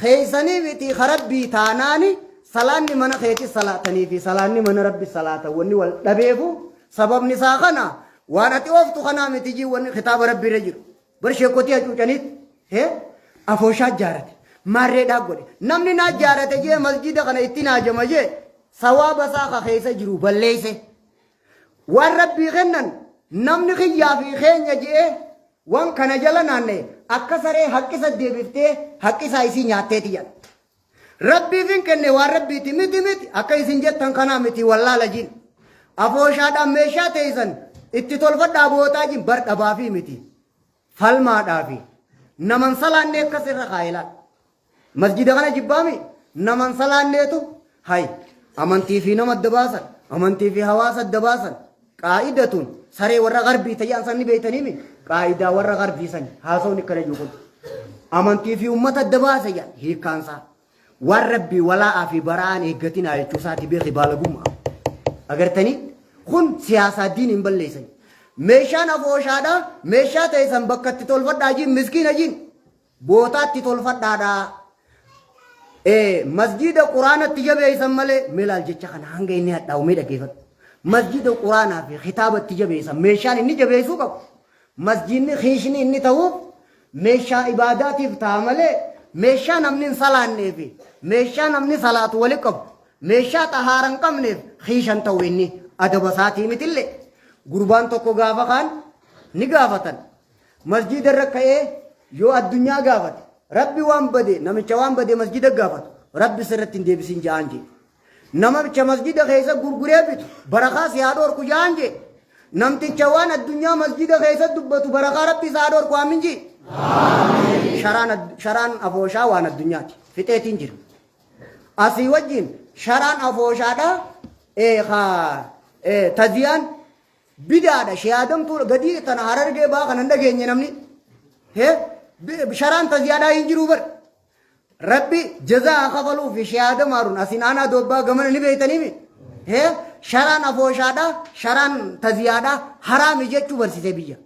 Keeysanii miti ka Rabbii taanaani salaanni mana keeti salaatanii fi salaanni mana Rabbi salaatan wanni wal dhabeefu sababni isaa kana waan ati ooftu kanaa miti jii wanni kitaaba Rabbii irra jiru. Bar sheekotii hacuucaniit hee afooshaa jaarate maarreedhaa godhe namni naa jaarate jee masjida kana itti naajama jee sawaaba isaa ka keessa jiru balleeyse waan rabbii kennan namni kiyyaa fi keenya jee waan kana jala naanne akka saree haqqisa deebiftee haqqisaa isii nyaatteeti jedha. Rabbiif hin kenne waan rabbiiti miti miti akka isin jettan kanaa miti wallaala jin. Afooshaadhaan meeshaa teessan itti tolfadhaa bootaa jin bar dhabaafii miti. Falmaadhaafi. Naman salaannee akkas irra kaa'e laal. Masjida kana jibbaami naman salaanneetu hay amantii fi nama adda baasan amantii fi hawaasa adda baasan qaa'idatun saree warra garbii tayyaan san ni beeytaniimi qaa'idaa warra garbii sani haasawni akkana jiru kun. Amantii fi ummata adda baasa jedhan hiikkaan isaa. Waan rabbii walaa'aa fi bara'aan eeggatinaa jechuu isaati beeki baalagummaa. Agartanii? Kun siyaasaa diin hin balleessan. Meeshaan afooshaadha. Meeshaa ta'e san bakka itti tolfadhaa jiin miskiina jiin. Bootaa itti tolfadhaadha. Masjiida quraanatti jabeessan malee milaal jecha kana hanga inni hadhaa'u mee dhaggeeffadhu. Masjiida quraanaa fi kitaabatti jabeessan meeshaan inni jabeessuu qabu. Masjiidni kiishni inni ta'uuf meeshaa ibaadaatiif ta'a malee meeshaa namni hin salaannee fi meeshaa namni salaatu wali qabu meeshaa xahaara hin qabneef kiisha hin ta'u inni adaba isaatii mitillee. Gurbaan tokko gaafa kaan ni gaafatan. Masjiida irra ka'ee yoo addunyaa gaafate rabbi waan bade namicha waan bade masjiida gaafatu rabbi sirratti hin deebisin ja'aan jee. Namamicha masjida keessa gurguree bitu barakaa si haa dhorku ja'an jee. Namticha waan addunyaa masjida keessa dubbatu barakaa rabbi isaa haa dhorku aamin jee. Sharaan sharaan afooshaa waan addunyaati. Fixeetiin jira. Asii wajjin sharaan afooshaadha. Taziyaan bidaadha. Shiyaadamtuu gadii tana harargee baa kana hin dhageenye namni. Sharaan taziyaadhaa hin jiruu bar. Rabbi jazaa haa kafaluufi shee Aadam Haarun asin aanaa doobbaa gamana ni beeytaniimi. Hee sharaan afooshaadha sharaan taziyaadha haraami jechuu barsiise biyya.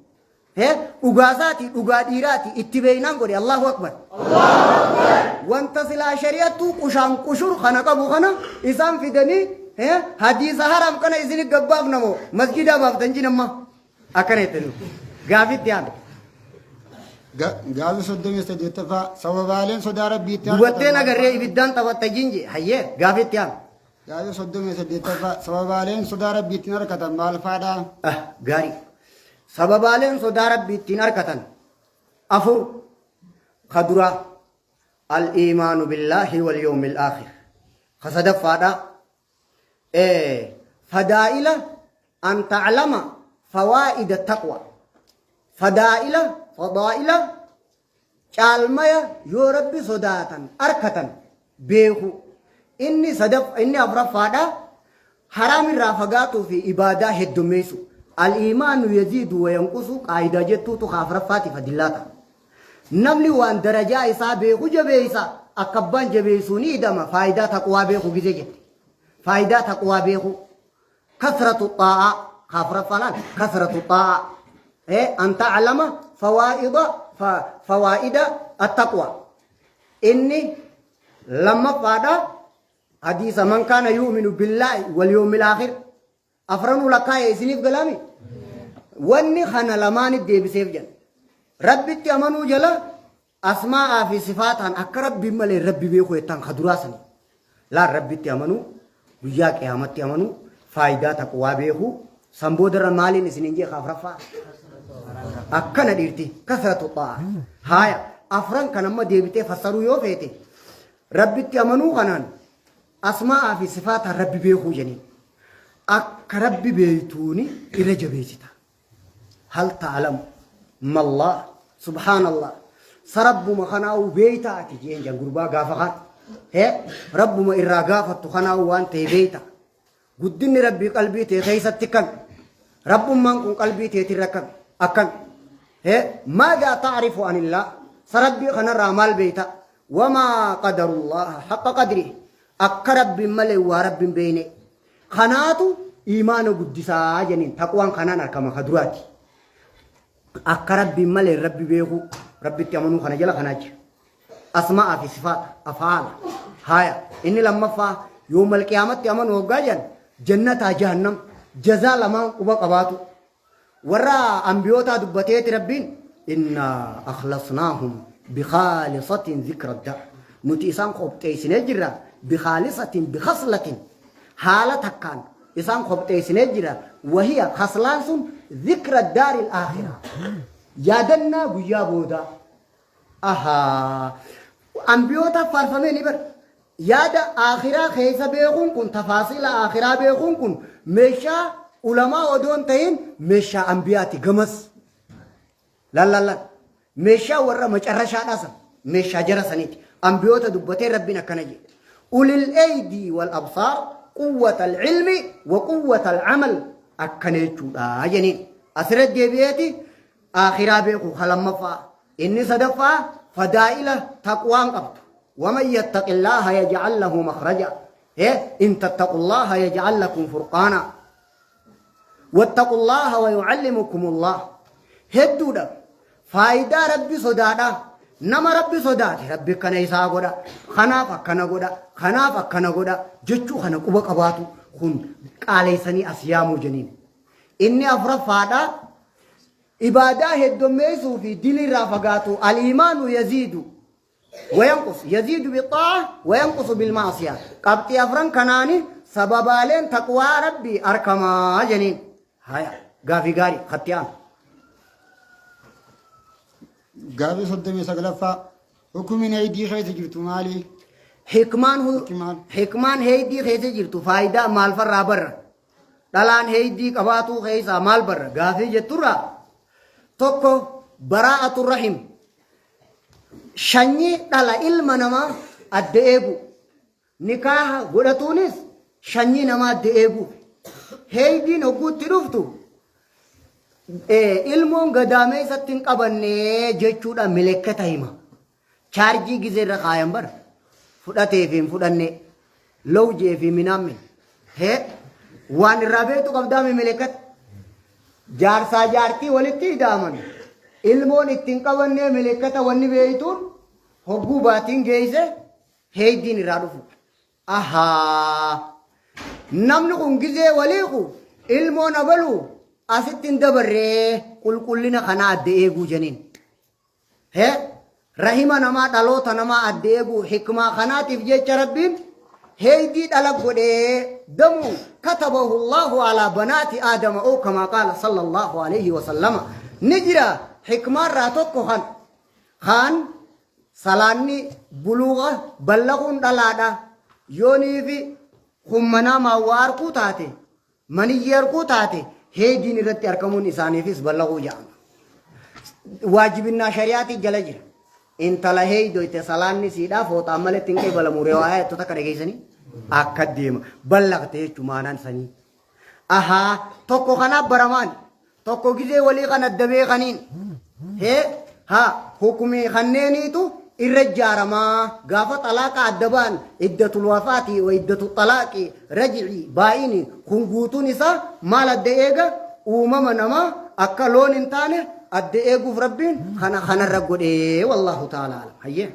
Hee dhugaasaati dhugaa dhiiraati itti beeynaan godhe Allahu Akbar. Wanta silaa shari'attuu qushaan qushur kana qabu kana isaan fidanii hee hadiisa haraam kana isin gabbaaf namoo masjidaa baaftan jin amma akkana jettanii gaafitti aanu. Gaaffii 38ffaa sababaaleen sodaa rabbiitti Gubattee agarree ibiddaan taphatta jinji hayyee gaafitti aanu. Gaaffii 38ffaa sababaaleen sodaa rabbiitti harkatan maal faadha? Ah, gaarii. Sababaaleen sodaa rabbii ittiin harkatan afur ka duraa al-iimaanu billaahi wal yawmil aakhir. Ka sadaffaadha fadaa'ila an ta'lama fawaa'ida taqwa. Fadaa'ila fadaa'ila caalmaya yoo rabbi sodaatan arkatan beeku. Inni sadaf inni afraffaadha. Haraam irraa fagaatuu fi ibaadaa heddummeessu. Al-iimaanu yaziidu wa yanqusu qaayidaa jettuutu ka afraffaatiif adillaa ta'a. Namni waan darajaa isaa beeku jabeessa, akka abbaan jabeessuu ni idama faayidaa taqwaa beeku gizee jette. Faayidaa taqwaa beeku. Kasratu xaa'aa ka afraffaa laal kasratu xaa'aa. An ta'lama fawaa'ida fawaa'ida at-taqwa. Inni lammaffaadha hadiisa man kaana yu'minu billaahi wal yawmil aakhir. Afranuu lakkaa'e isiniif galaami? Wanni kana lamaanit deebiseef jedha. Rabbitti amanuu jala asmaa'aa fi sifaataan akka Rabbiin malee Rabbi beeku jettaan ka duraa sanii. Laal Rabbitti amanuu, guyyaa qiyaamatti amanuu, faayidaa taqwaa beekuu, san boodarra maaliin isiniin jee ka afraffaa? Akkana dhiirti kasratu xaa'a. Haaya afran kan amma deebitee fassaruu yoo feete Rabbitti amanuu kanaan Asmaa'aa fi sifaataan Rabbi beekuu jeniin. Akka Rabbi beeytuuni irra jabeessita. Hal ta'alamu mallah subhaanallah. Sa Rabbuma kanaa'uu beeytaa ati jeen jan gurbaa gaafa kaan. Hee Rabbuma irraa gaafattu kanaa'uu waan ta'e beeyta. Guddinni Rabbii qalbii tee keessatti kan. Rabbummaan kun qalbii teetirra kan akkan. Hee maadaa ta'rifu anillah. Sa Rabbii kanarraa maal beeyta? Wamaa qadarullaaha haqqa qadrihi akka Rabbiin malee waa Rabbiin beeyne kanaatu iimaana guddisaa jeniin taqwaan kanaan arkama ka duraati. Akka Rabbiin malee Rabbi beekuu Rabbitti amanuu kana jala kanaa jira. Asmaa'aa fi sifaata afaala haaya inni lammaffaa yoomal qiyaamatti amanu hoggaa jedhan jannataa jahannam jazaa lamaan quba qabaatu. Warra anbiyootaa dubbateeti Rabbiin innaa akhlasnaahum bikhaalisatin zikra dar nuti isaan qopheessinee jirra bikhaalisatin bikhaslatin haala takkaan isaan qopheessinee jirra wahiya khaslaan sun zikra daaril aakhira yaadannaa guyyaa boodaa Ahaa. Ambiyootaaf faarfamee ni bar. Yaada aakhiraa keessa beekuun kun tafaasiila aakhiraa beekuun kun meeshaa ulamaa odoo hin ta'in meeshaa ambiyaati gamas. Lallalla. Meeshaa warra macarrashaadhaa san meeshaa jara saniiti. Ambiyoota dubbatee Rabbiin akkana jedhe. Ulil eydii wal absaar quwwata al-ilmi wa quwwata al-amal akkana jechuudha jeniin. Asirra deebi'eeti Aakhiraa beeku ka lammaffaa. Inni sadaffaa fadaa'ila taqwaan qabdu. Waman yattaqillaaha yaj'al lahu makhraja. In tattaqullaaha yaj'al lakum furqaana. Wattaqullaaha wa yu'allimukumullah. Hedduudha. Faayidaa Rabbi sodaadha. Nama Rabbi sodaate Rabbi akkana isaa godha. Kanaaf akkana godha. Kanaaf akkana godha. Jechuu kana quba qabaatu kun qaaleessanii as yaamuu jeniin. Inni afuraffaadha. Ibaadaa heddommeessuu fi dilii irraa fagaatu al-iimaanu yaziidu wayanqus yaziidu bixaa'a wayanqusu bilmaasiya. Qabxii afran kanaani sababaaleen taqwaa Rabbii arkamaa jeniin. Haya gaafii gaarii katti aanu. Gaafii 39ffaa Hukumiin heeydii keessa jirtu maali? Hikmaan Hikmaan. Hikmaan heeydii keessa jirtu faayidaa maalfarraa barra? Dhalaan heeydii qabaatuu keessaa maal barra gaafii jetturraa tokko baraa'atu rahim shanyii dhala ilma namaa adda eegu nikaaha godhatuunis shanyii namaa adda eegu heeydiin hogguutti dhuftu ilmoon gadaameessatti hin qabanne jechuudha milekkata hima. Chaarjii gizee irra kaayan bar fudhatee fi hin fudhanne lowjee fi minaammin hee waan irraa beektu qabdaa mimelekat jaarsaa jaartii walitti ida'aman ilmoon ittiin qabannee melekkata wanni beektuun hogguu baatiin geeyse heeydiin irraa dhufu. Ahaa namni kun gizee waliiku ilmoon abaluu asitti hin dabarree qulqullina kanaa adda eeguu jeniin. He rahima namaa dhaloota namaa adda eeguu hikmaa kanaatiif jecha Rabbiin heeydii dhala godhee damu katabahu Allahu alaa banaati aadama oo kamaa qaala sallallahu alayhi wa sallama ni jira hikmaarraa tokko kan kaan salaanni buluuqa ballaquun dhalaadha yooniifi hummanaa maawwaa arkuu taate Maniyyii arkuu taate heeydiin irratti arkamuun isaaniifis ballaguu jedhama. Waajibinnaa shari'aatii jala jira. Intala heeydoyte salaanni siidhaa fooxaan maletti hin qeebalamu riwaayaa jettu takka dhageessanii. Akka deema. Ballaqte jechuun maanaan sanii. Ahaa tokko kanaaf baramaan tokko gizee walii kan adda beekaniin hee haa hukumii kanneeniitu irra ijaaramaa gaafa xalaaqa adda ba'an iddatul wafaati wa iddatu xalaaqi rajci baay'ini kun guutuun isaa maal adda eega uumama namaa akka loon hin taane adda eeguuf rabbiin kana kanarra godhee wallaahu ta'ala alam hayyee.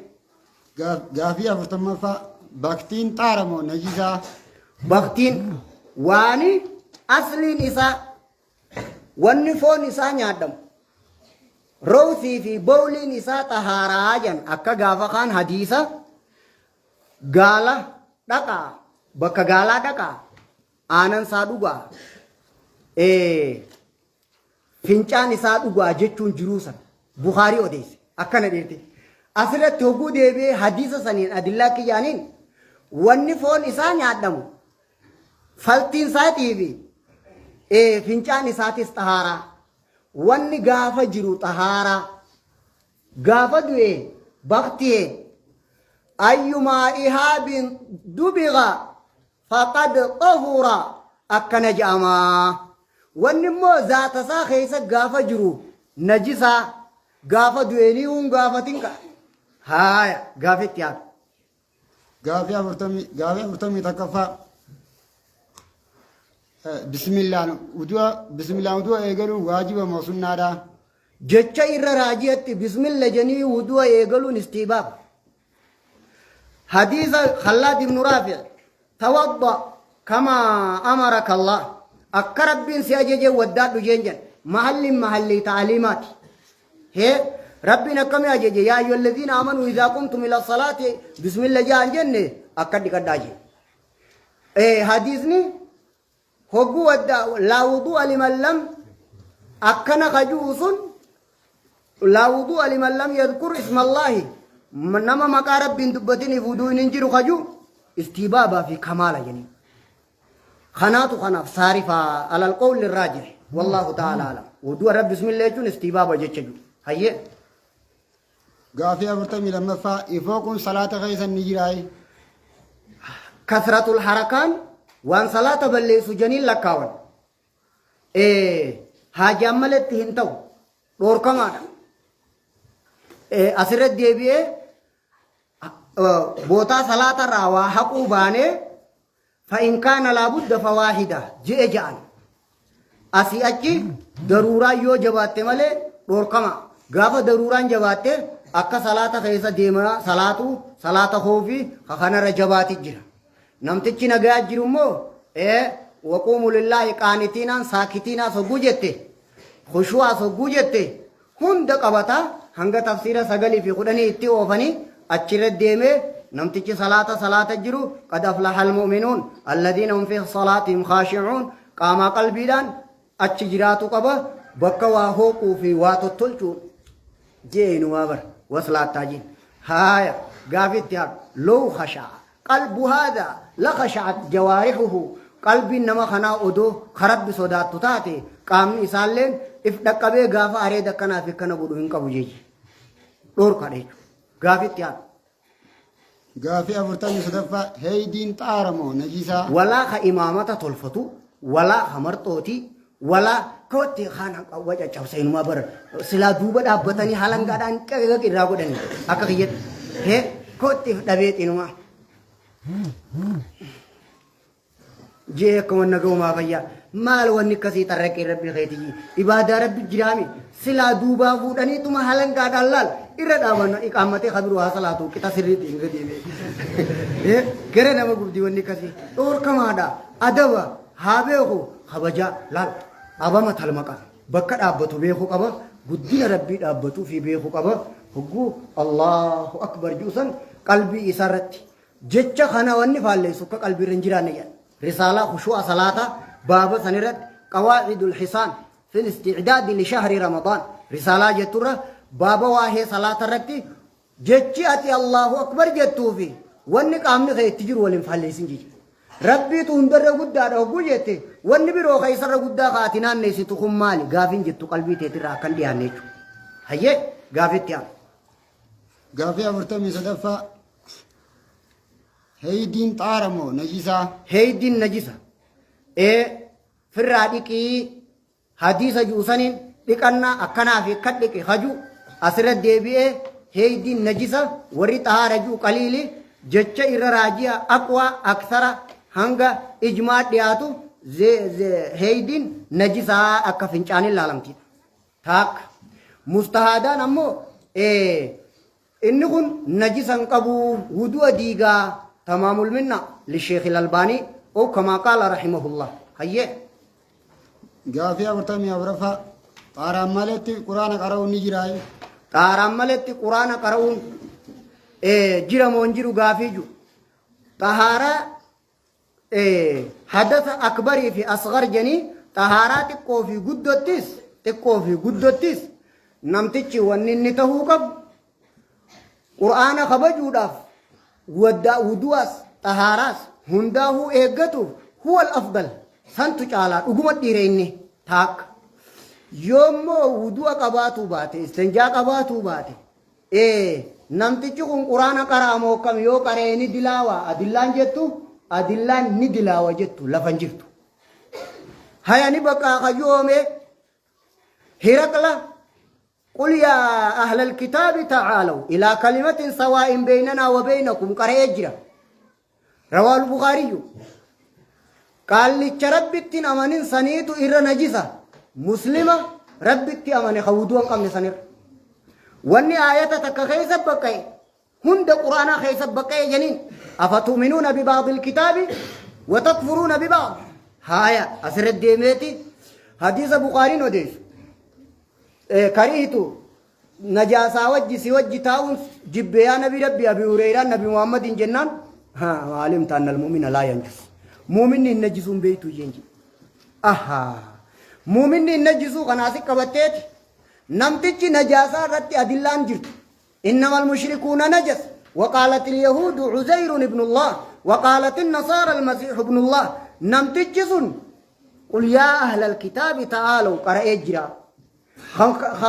Gaafii 40ffaa baktiin xaara moo najisaa? Baktiin waani asliin isaa wanni foon isaa nyaadhamu roosii fi bowliin isaa xahaaraa jan akka gaafa kaan hadiisa gaala dhaqaa bakka gaalaa dhaqaa aanan isaa dhugaa fincaan isaa dhugaa jechuun jiruu sana Bukaarii odeesse akkana dheerte. Asirratti hogguu deebi'ee hadiisa saniin adillaa kiyyaaniin wanni foon isaa nyaadhamu faltiin isaatii fi fincaan isaatis xahaaraa. Wanni gaafa jiru xahaaraa. Gaafa du'e baktiye ayyumaa ihaabin dubiga faqad xahura akkana je'ama. Wanni immoo zaata isaa keessa gaafa jiru najisaa gaafa du'e ni hin gaafatin ka. Haaya gaafa itti haadha. Gaafii 41ffaa bismillaan udu'a bismillaan udu'a eegaluun waajiba moo sunnaadha? Jecha irra raajiyatti bismilla jedhanii wudu'a eegaluun istiibaab. حديث خلاد بن رافع توضأ كما أمرك الله أكرب بن سيأجج وداد جنجن محل محل تعليمات هي ربنا كم يأجج يا أيها الذين آمنوا إذا قمتم إلى الصلاة بسم الله جاء جنة أكد كداجي إيه حديثني هو لا وضوء لمن لم أكن خجوس لا وضوء لمن لم يذكر اسم الله nama maqaa rabbiin dubbatiniif wuduun hin jiru kaju istibaabaa fi kamaala jedhanii. Kanaatu kanaaf saarifaa alal qawli raajih wallaahu ta'ala alam. Wudu'a rabbi bismillah jechuun istibaaba jecha jiru. Hayyee. Gaafii 42ffaa ifoo kun salaata keessa ni jiraayi? Kasratul harakaan waan salaata balleessu janiin lakkaawan. Haajaan malatti hin ta'u dhoorkamaadha. Asirratti deebi'ee bootaa salaatarraa waa haquu baanee fa'in kaana laabudda fawaahida je'e ja'an. Asii achi daruuraan yoo jabaatte malee dhoorkama. Gaafa daruuraan jabaatte akka salaata keessa deemaa salaatu salaata hoofii kanarra jabaati jira. Namtichi nagaa jiru immoo waquumu lillaahi qaanitiinaan saakitiinaa sogguu jette khushu'aa sogguu jette hunda qabata hanga tafsiira 9 fi 10 itti oofanii achirra deemee namtichi salaata salaata jiru qad aflaha almu'minuun alladhiina hum fi salaatihim khaashi'uun qaamaa qalbiidhaan achi jiraatu qaba bakka waa hooquu fi waa tottolchuu jee inumaa bara waslaattaa jeen haaya gaafitti haa low khasha'a qalbu haadha la khasha'at jawaarihuhu qalbiin nama kanaa odoo karabbi sodaattu taate qaamni isaalleen if dhaqqabee gaafa areeda akkanaa fi akkana godhu hin qabu jechi dhorkadha jechuudha gaafitti haa. Gaafii 43ffaa heeydiin xaara moo najisaa? Walaa ka imaamata tolfatu walaa ka marxooti walaa kootti kaan qawwa caccabsa inumaa bara silaa duuba dhaabbatanii halangaadhaan qeqeq irraa godhanii akka kiyyatti hee kootti dhabee inumaa. Jee akka wanna ga'umaa fayyaa maal wanni akkasii xarraqee rabbi keetii ibaadaa rabbi jiraami silaa duubaa fuudhaniituma halangaadhaan laal irra dhaaban iqaammatee kabiruu haa salaatu qixa sirriitti irra deebi'ee gara nama gubdii wanni akkasii dhoorkamaadha adaba haa beeku kabajaa laal abama talma qaba bakka dhaabbatu beeku qaba guddina rabbii dhaabbatuu fi beeku qaba hogguu Allahu akbar juusan qalbii isaarratti Jecha kana wanni faalleessu akka qalbii irra hin jiraanne jedha. Risaalaa khushuu'a salaataa baaba san irratti qawaacidul hisaan fil isticdaadi li shahri ramadaan risaalaa jetturra baaba waahee salaata irratti jechi ati Allahu akbar jettuu fi wanni qaamni kee itti jiru wal hin faalleessin jechuudha. Rabbiitu hundarra guddaadha hogguu jette wanni biroo keessarra guddaa ka ati naanneessitu kun maali gaafiin jettu qalbii teetirraa akkan dhiyaanne jechuudha. Hayyee gaafitti haala. Gaafii 43ffaa Heeydiin xaara moo najisaa? Heeydiin najisa. Ee firraa dhiqii hadiisa ji'u saniin dhiqannaa akkanaa fi akkan dhiqi haju asirra deebi'ee heeydiin najisa warri xahaara ji'u qaliili jecha irra raaji'a aqwaa aksara hanga ijmaa dhiyaatu heeydiin najisaa akka fincaaniin laalamtiidha. Taakka. Mustahaadaan ammoo inni kun najisa hin qabu wudu'a diigaa tamaamul minna lisheekh albaanii oo kamaa qaala rahimahullah. Hayyee. Gaafii 44ffaa xaaraan maletti quraana qara'uun ni jiraa? Xaaraan maletti quraana qara'uun jira moo hin jiru gaafii jiru. Xahaaraa hadasa akbarii fi asgar jedhanii xahaaraa xiqqoo fi guddottis xiqqoo fi guddottis namtichi wanni inni tahuu qabu qur'aana kabajuudhaaf waddaa wudu'as xahaaraas hundaahuu eeggatuuf huwal afdal santu caalaa dhuguma dhiira inni taakka yoommoo wudu'a qabaatuu baate istinjaa qabaatuu baate Ee, namtichi kun Qur'aana qara'a moo akkam yoo qara'e ni dilaawa adillaan jettu adillaan ni dilaawa jettu lafa hin jirtu. Haya ni baqaa kajoome Hiraqla qul yaa ahlal kitaabi ta'aalaw ilaa kalimatin sawaa'in beeynanaa wa beeynakum qara'ee jira. Rawaal Bukaariyyu. Qaallicha Rabbitti hin amanin saniitu irra najisa. Muslima Rabbitti amane kan wuduu hin qabne sanirra. Wanni aayata takka keessa baqqa'e hunda Qur'aanaa keessa baqqa'e jeniin afatu'minuuna bibaadil kitaabi wa takfuruuna bibaad. Haaya asirra deemeeti hadiisa Bukaariin odeessu. Kariitu Najaasaa wajji si wajji taa'uun jibbe yaa nabi rabbi Abi Hureyraan nabi Muhammadiin jennaan alimta annal mu'mina laa yanjus mu'minni hin najisuun beeytuu jeen jedhe ahaa mu'minni hin najisuu kanaa si qabatteeti namtichi najaasaa irratti adillaan jirtu innamal mushrikuuna najas وقالت اليهود عزير ابن الله وقالت النصارى المسيح ابن الله نمتج سن قل يا أهل الكتاب تعالوا قرأ جرا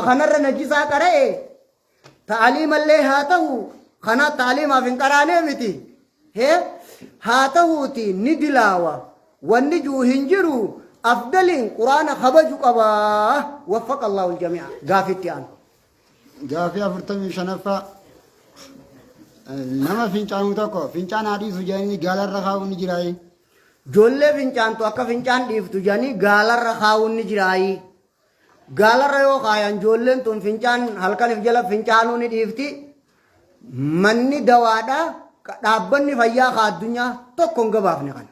Kanarra najisaa qara'e ta'aliimallee haa ta'u kana ta'aliimaaf hin qaraanee miti. Hee haa ta'uuti ni dilaawa wanni jiru hin jiru afdaliin quraana kabaju qaba waffaqa Allahu aljami'a gaafitti aanu. Gaafii 45ffaa nama fincaanu tokko fincaan haa dhiisu jedhanii gaalarra kaa'uun ni jiraayi. Ijoollee fincaantu akka fincaan dhiiftu jedhanii gaalarra kaa'uun ni jiraayi. Gaalarra yoo kaayan ijoolleen tun fincaan halkan if jala fincaanuu ni dhiifti. Manni dawaadha dhaabbanni fayyaa ka addunyaa tokko hin gabaafne kana.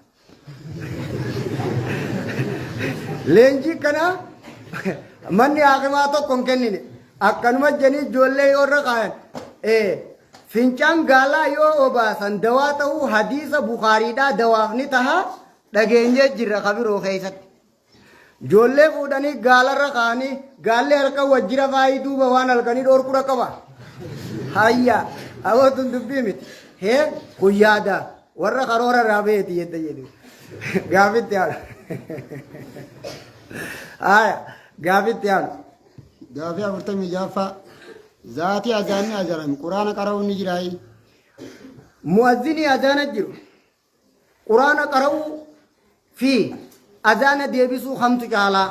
Leenjii kana manni haakimaa tokko hin kennine. Akkanuma jedhanii ijoollee yoo irra kaayan fincaan gaalaa yoo obaasan dawaa ta'uu hadiisa Bukaariidhaa dawaaf ni taha dhageenyee jirra kabiroo keessatti. Ijoollee fuudhanii gaalarra kaa'anii gaalli halkan wajjira faayii duuba waan halkanii dhoorkura qaba. Hayya aboo tun dubbii miti. Hee kun yaada warra karoora irraa baheeti jette jedhu. Gaafitti aanu. Haya gaafitti aanu. Gaafii 46ffaa Zaatii azaanni azaran quraana qara'uun ni jiraayi. Mu'azzinii azaana jiru. Quraana qara'uu fi azaana deebisuu kamtu caalaa?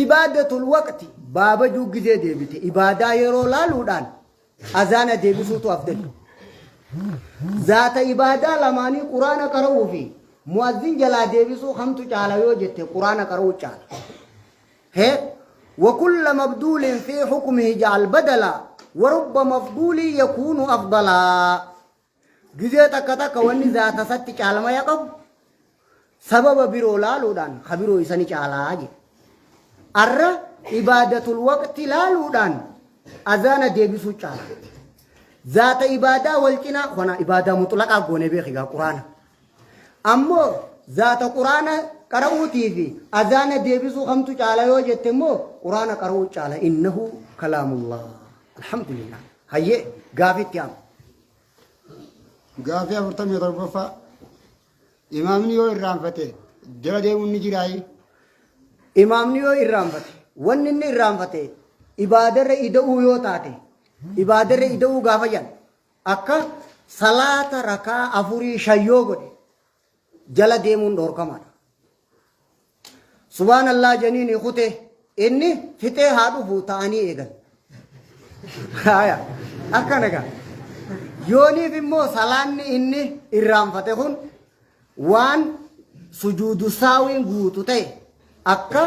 Ibaadatul waqti baabajuu gizee deebite ibaadaa yeroo laaluudhaan azaana deebisuutu afdalu. Zaata ibaadaa lamaanii quraana qara'uu fi mu'azzin jalaa deebisuu kamtu caala yoo jette quraana qara'uu caala. He wakulla mabduulin fi hukmihi jaal badala warubba mafduulin yakuunu afdalaa. Gizee takka takka wanni zaata isatti caalmaya qabu sababa biroo laaluudhaan ka biroo isani caalaa jedhe. Arra ibaadatul waqti laaluudhaan azaana deebisuu caala. Zaata ibaadaa wal cinaa kana ibaadaa muxlaqaa goone beeki gaa quraana. Ammoo zaata quraana qara'uutii fi azaana deebisuu kamtu caala yoo jette immoo quraana qara'uu caala innahu kalaamullah. Alhamdulillah. Hayyee gaafitti aanu. Gaafii 47ffaa Imaamni yoo irraanfate jala deemuun ni jiraayi? Imaamni yoo irraanfate wanni inni irraanfate ibaadarra ida'uu yoo taate ibaadarra ida'uu gaafa jedhan akka Salaata rakaa afurii shan yoo godhe jala deemuun dhoorkamaadha. Subhaanallah janiini kute inni fixee haa dhufu ta'anii eegan. Haya akkana gaa. Yooniif immoo salaanni inni irraanfate kun waan sujuudu saawiin guutu ta'e akka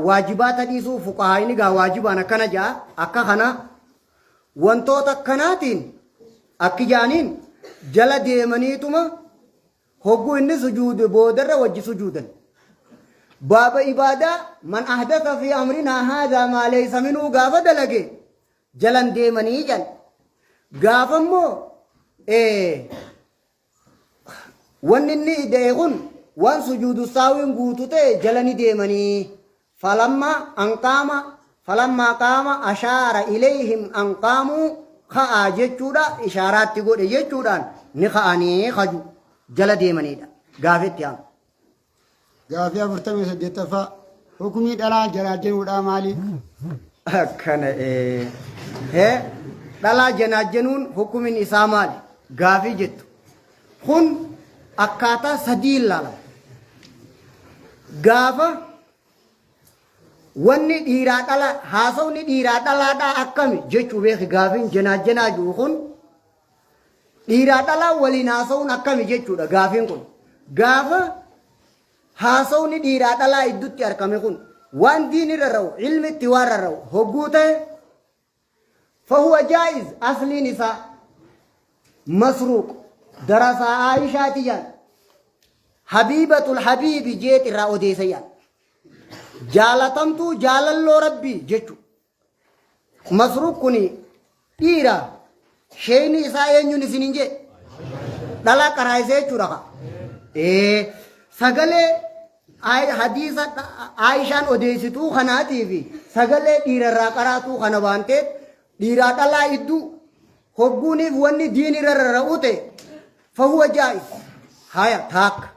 waajibaata dhiisuu fuqahaayini gaa waajibaan akkana ja'a akka kana wantoota akkanaatiin akki ja'aniin jala deemaniituma hogguu inni sujuude boodarra wajji sujuudan. Baaba ibaadaa man ahdatha fi amrinaa haadhaa maa laysa minuu gaafa dalage jalan deemanii jedhan. Gaafa immoo wanni inni ida'e kun waan sujuudu saawiin guutu ta'e jala ni deemanii. Falamma anqaama falammaa qaama ashaara ilayhim anqaamuu ka'aa jechuudha ishaaraatti godhe jechuudhaan ni ka'anii kaju jala deemaniidha. Gaafii itti aanu. Gaafii 48ffaa. Hukumii dhalaa janaajjanuudhaa maali? Akkana ee. Hee dhalaa janaajjanuun hukumiin isaa maali? Gaafii jettu. Kun akkaataa sadii ilaalama. Gaafa wanni dhiiraa dhala haasawni dhiiraa dhalaadhaa akkami jechuu beeki gaafiin janaajjanaa jiru kun Dhiiraa dhalaa waliin haasa'uun akkami jechuudha gaafiin kun. Gaafa haasawni dhiiraa dhalaa iddutti argame kun waan diin rarra'u ilmi itti waan rarra'u hogguu ta'e fahuwa jaa'iz asliin isaa masruuq darasaa Aayishaati jaan habiibatul habiibi jeet irraa odeessa jaan jaalatamtuu jaalalloo rabbii jechu Masruuq kuni dhiira sheeyni isaa eenyuun isin hin jee dhalaa qaraayisee jechuudha ka. Ee sagalee hadiisa Aayishaan odeessituu kanaatii fi sagalee dhiirarraa qaraatuu kana waan ta'eef dhiiraa dhalaa idduu hogguuniif wanni diin irra rarra'u ta'e fahuwa jaa'is haya taakka.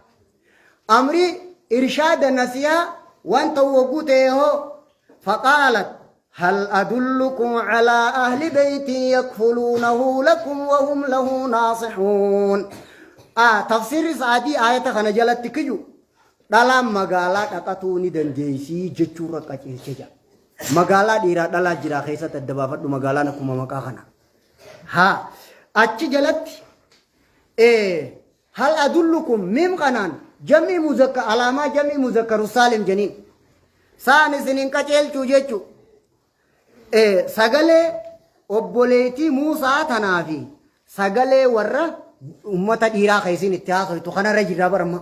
Amrii irshaada nasihaa waan ta'u hogguu ta'e hoo faqaalat hal adullukum calaa ahli beytin yakfuluunahu lakum wahum lahu naasixuun. Tafsiirri sa'adii aayata kana jalatti kiju dhalaan magaalaa dhaqatuu ni dandeessii jechuurra qajeelche jedha. Magaalaa dhiiraa dhalaa jiraa keessatti adda baafadhu magaalaan akkuma maqaa kana. Haa achi jalatti Hal adullukum miim kanaan jam'ii muzakka alaamaa jam'ii muzakkaru saalim jeniin. Saan isin hin qaceelchuu jechu. Sagalee obboleettii Muusaa tanaa fi sagalee warra ummata dhiiraa kan isin itti haasoytu kanarra jirraa baramma.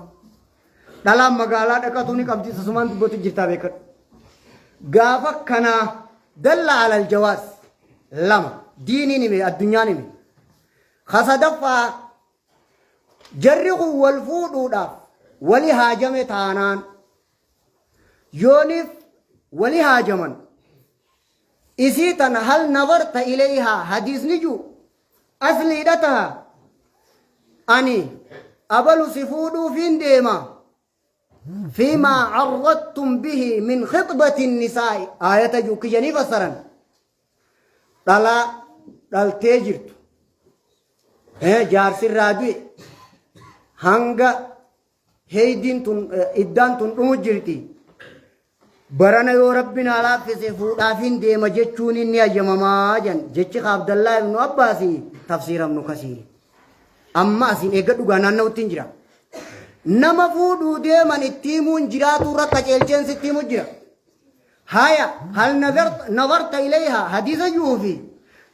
Dhalaan magaalaa dhaqatuu ni qabdi sasumaan dubbatu jirtaa beekadhu. Gaafa kanaa dalla alal jawaaz lama diiniin hime addunyaan hime. Ka sadaffaa Jarri kun wal fuudhuudhaaf wali haajame taanaan yooniif wali haajaman isii tana hal nadarta ilayhaa hadiisni jiru asliidha taha ani abalu si fuudhuufiin deema fiimaa carradtum bihi min khixbati nisaa'i aayata jiru kiyyanii fassaran dhalaa dhaltee jirtu jaarsi irraa du'e hanga heeydiin tun iddaan tun dhumu jirti. Barana yoo rabbi naa laaffise fuudhaafin deema jechuun inni hayyamamaa jan jechi ka Abdallaa ibnu Abbaasi tafsiira ibnu Kasiiri. Amma asiin eeggadhu gaa naanna'utti hin jira. Nama fuudhuu deeman itti himuun jiraatuu irra qaceelcheen sitti himu jira. Haya hal nadarta ilayha hadiisa ji'uu fi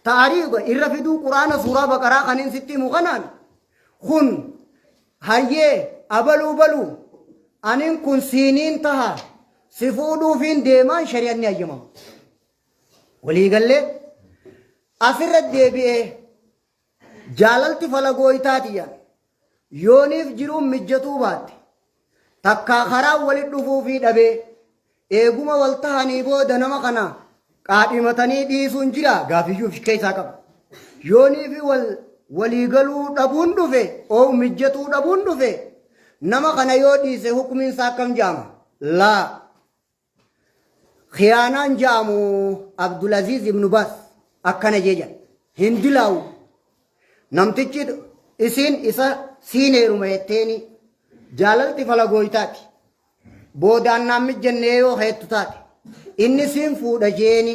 taariiqa irra fiduu quraana suuraa baqaraa kanin sitti himu kanaan kun hayyee abaluu baluu anin kun siiniin taha si fuudhuufiin deemaan shari'an ni hayyamama. Waliigallee asirra deebi'ee Jaalalti falagooytaatiyya. Yooniif jiruun mijjatuu baatte. Takkaa karaan walit dhufuufii dhabee. Eeguma wal tahanii booda nama kana qaadhimatanii dhiisuun jiraa? Gaafiyyuu of keessaa qaba. Yooniifi wal walii galuu dhabuun dhufe, oow mijjatuu dhabuun dhufe, nama kana yoo dhiise hukmiin isaa akkam ja'ama? Laa. Khiyaanaan ja'amu Abdulaziz ibn Baaz akkana jee jedha. Hin dilaawu. Namtichi isiin isa siin heeruma jetteeni jaalalti falagooytaati. Boodaan naan mijjannee yoo heettu taate. Inni siin fuudha jeeni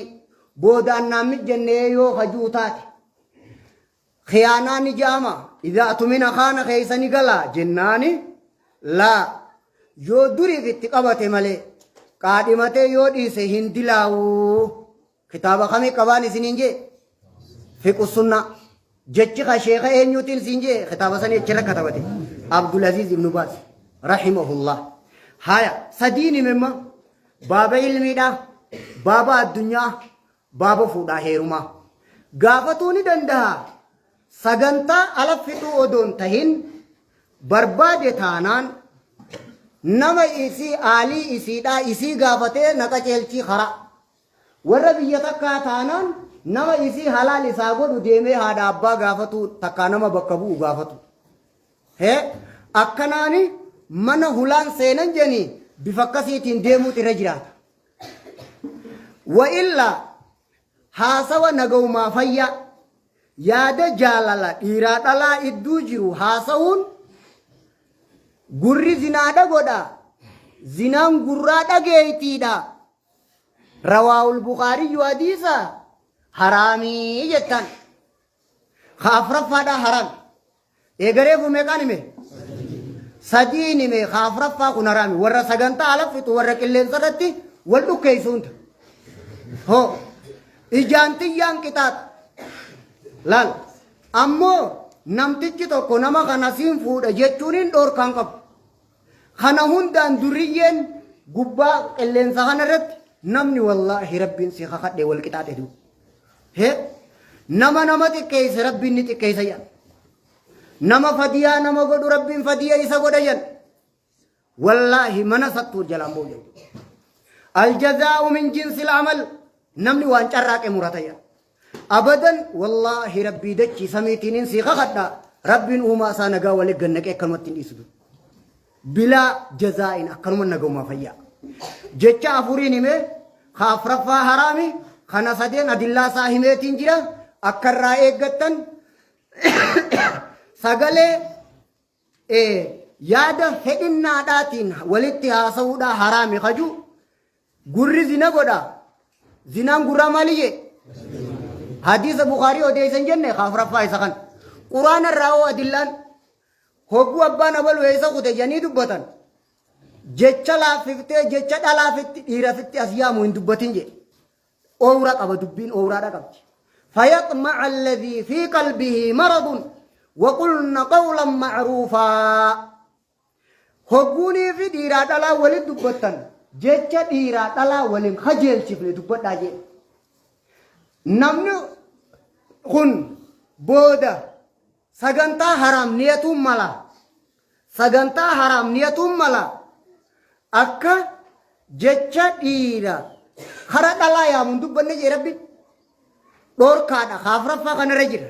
boodaan naan mijjannee yoo hajuu taate. Khiyaanaa ni jaama. Idaa tumina kaana keessa ni galaa jennaani laa yoo duriif itti qabate malee qaadhimatee yoo dhiise hin dilaawuu. Kitaaba kamii qabaan isiniin jee? Fiqhu sunnaa. Jechi ka sheeka eenyuutiin siin jee kitaaba sanii achirra katabate. Abdulaziz ibnu Baaz rahimahullah. Haya sadiin himemma baaba ilmiidha, baaba addunyaa, baaba fuudhaa heerumaa. Gaafatuu ni danda'a. Sagantaa ala fixuu odoon tahin barbaade taanaan nama isii aalii isiidhaa isii gaafatee na qaceelchii karaa. Warra biyya takkaa taanaan nama isii halaal isaa godhu deemee haadha abbaa gaafatuu takkaa nama bakka bu'u gaafatu. Hee akkanaani mana hulaan seenan jeni bifa akkasiitiin deemuutu irra jiraata. Wa illaa haasawa nagaumaa fayyaa yaada jaalala dhiiraa dhalaa idduu jiru haasawuun gurri zinaadha godha zinaan gurraa dhageeytiidha. Rawaahul Bukhaariyyu hadiisa haraamii jettan. Ka afraffaadhaa haraami. Eegaree kun meeqaan hime? Sadiin hime ka afraffaa kun haraami. Warra sagantaa ala fixu warra qilleensa irratti wal dhukkeessu hunda. Hoo ijaan tiyyaan qixaaxa. Laal ammoo namtichi tokko nama kana siin fuudha jechuun hin dhoorkaan qabu. Kana hundaan durriyyeen gubbaa qilleensa kana irratti namni wallaahi rabbiin si kakadhe wal qixaaxe du. He nama nama xiqqeesse rabbiin ni xiqqeessa jedhan. Nama fadiyaa nama godhu rabbiin fadiya isa godha jedhan. Wallaahi mana sattuu jalaan ba'u jedhu. Aljazaa'u min jinsil amal namni waan carraaqe murata jedha. Abadan wallaahi rabbii dachii samiitiin sii kakadha rabbiin uumaa isaa nagaa wali gannaqee akkanumatti hin dhiisu. Bilaa jazaa'in akkanuma nagaumaa fayyaa. Jecha afuriin himee ka afraffaa haraami kana sadeen adillaa isaa himeetiin jira akka irraa eeggattan sagalee yaada fedhinnaadhaatiin walitti haasa'uudhaa haraami kaju Gurri zina godha. Zinaan gurraa maaliyye? Hadiisa Bukaarii odeessan jenne ka afuraffaa isa kana. Quraana irraa hoo adillaan hogguu abbaan abalu eessa kute jedhanii dubbatan. Jecha laaffiftee jecha dhalaafitti dhiirafitti as yaamu hin dubbatin jedhe. Oowra qaba dubbiin oowraadha qabdi. Fayaxma'a alladhii fi qalbihi maradun waqulna qawlan ma'ruufaa. Hogguunii fi dhiiraa dhalaa walin dubbattan jecha dhiiraa dhalaa walin kajeelchifne dubbadhaa jedhe. Namni kun booda sagantaa haraam niyatuun mala. Sagantaa haraam niyatuun mala. Akka jecha dhiira kara dhalaa yaamu hin dubbanne jee rabbi. Dhoorkaadha. Kaafraffaa kanarra jira.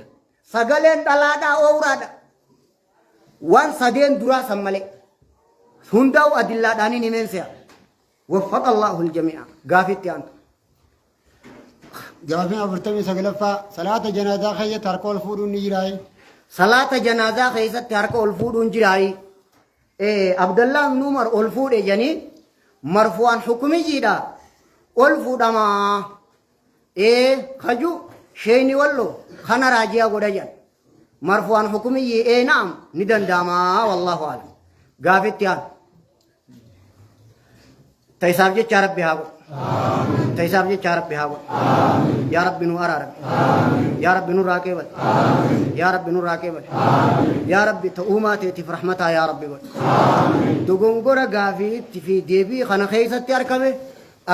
Sagaleen dhalaadhaa oowraadha. Waan sadeen duraa san malee. Hundaa'u adillaadhaaniin himeen se'a. Waffaqa Allahu aljami'a. Gaafitti aantu. Gaafiin 49ffaa salaata janaazaa keessatti harka ol fuudhuun ni jiraayi. Salaata janaazaa keessatti harka ol fuudhuun jiraayi. Abdallah ibn Umar ol fuudhe jedhanii marfu'aan hukumiyyiidha. Ol fuudhamaa. Kaju sheeyni wallo kana raajiyaa godha jedhan. Marfu'aan hukumiyyii ee na'am ni danda'ama wallahu a'lam. Gaafitti aanu. Ta isaaf jecha Rabbi haa godhu. Ta isaaf jecha Rabbi haa godhu. Yaa Rabbi nu araarami. Yaa Rabbi nurraa qeebali. Yaa Rabbi nurraa qeebali. Yaa Rabbi ta uumaa teetiif rahmataa yaa Rabbi godhi. Dogongora gaafiitti fi deebii kana keessatti argame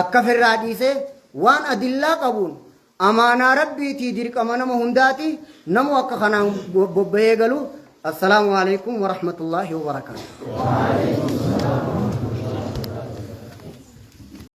akka firraa dhiisee waan adillaa qabuun Amaanaa Rabbiitii dirqama nama hundaati namu akka kanaan bobba'ee galu. Assalaamu alaikum warahmatullaahi wabarakaatu.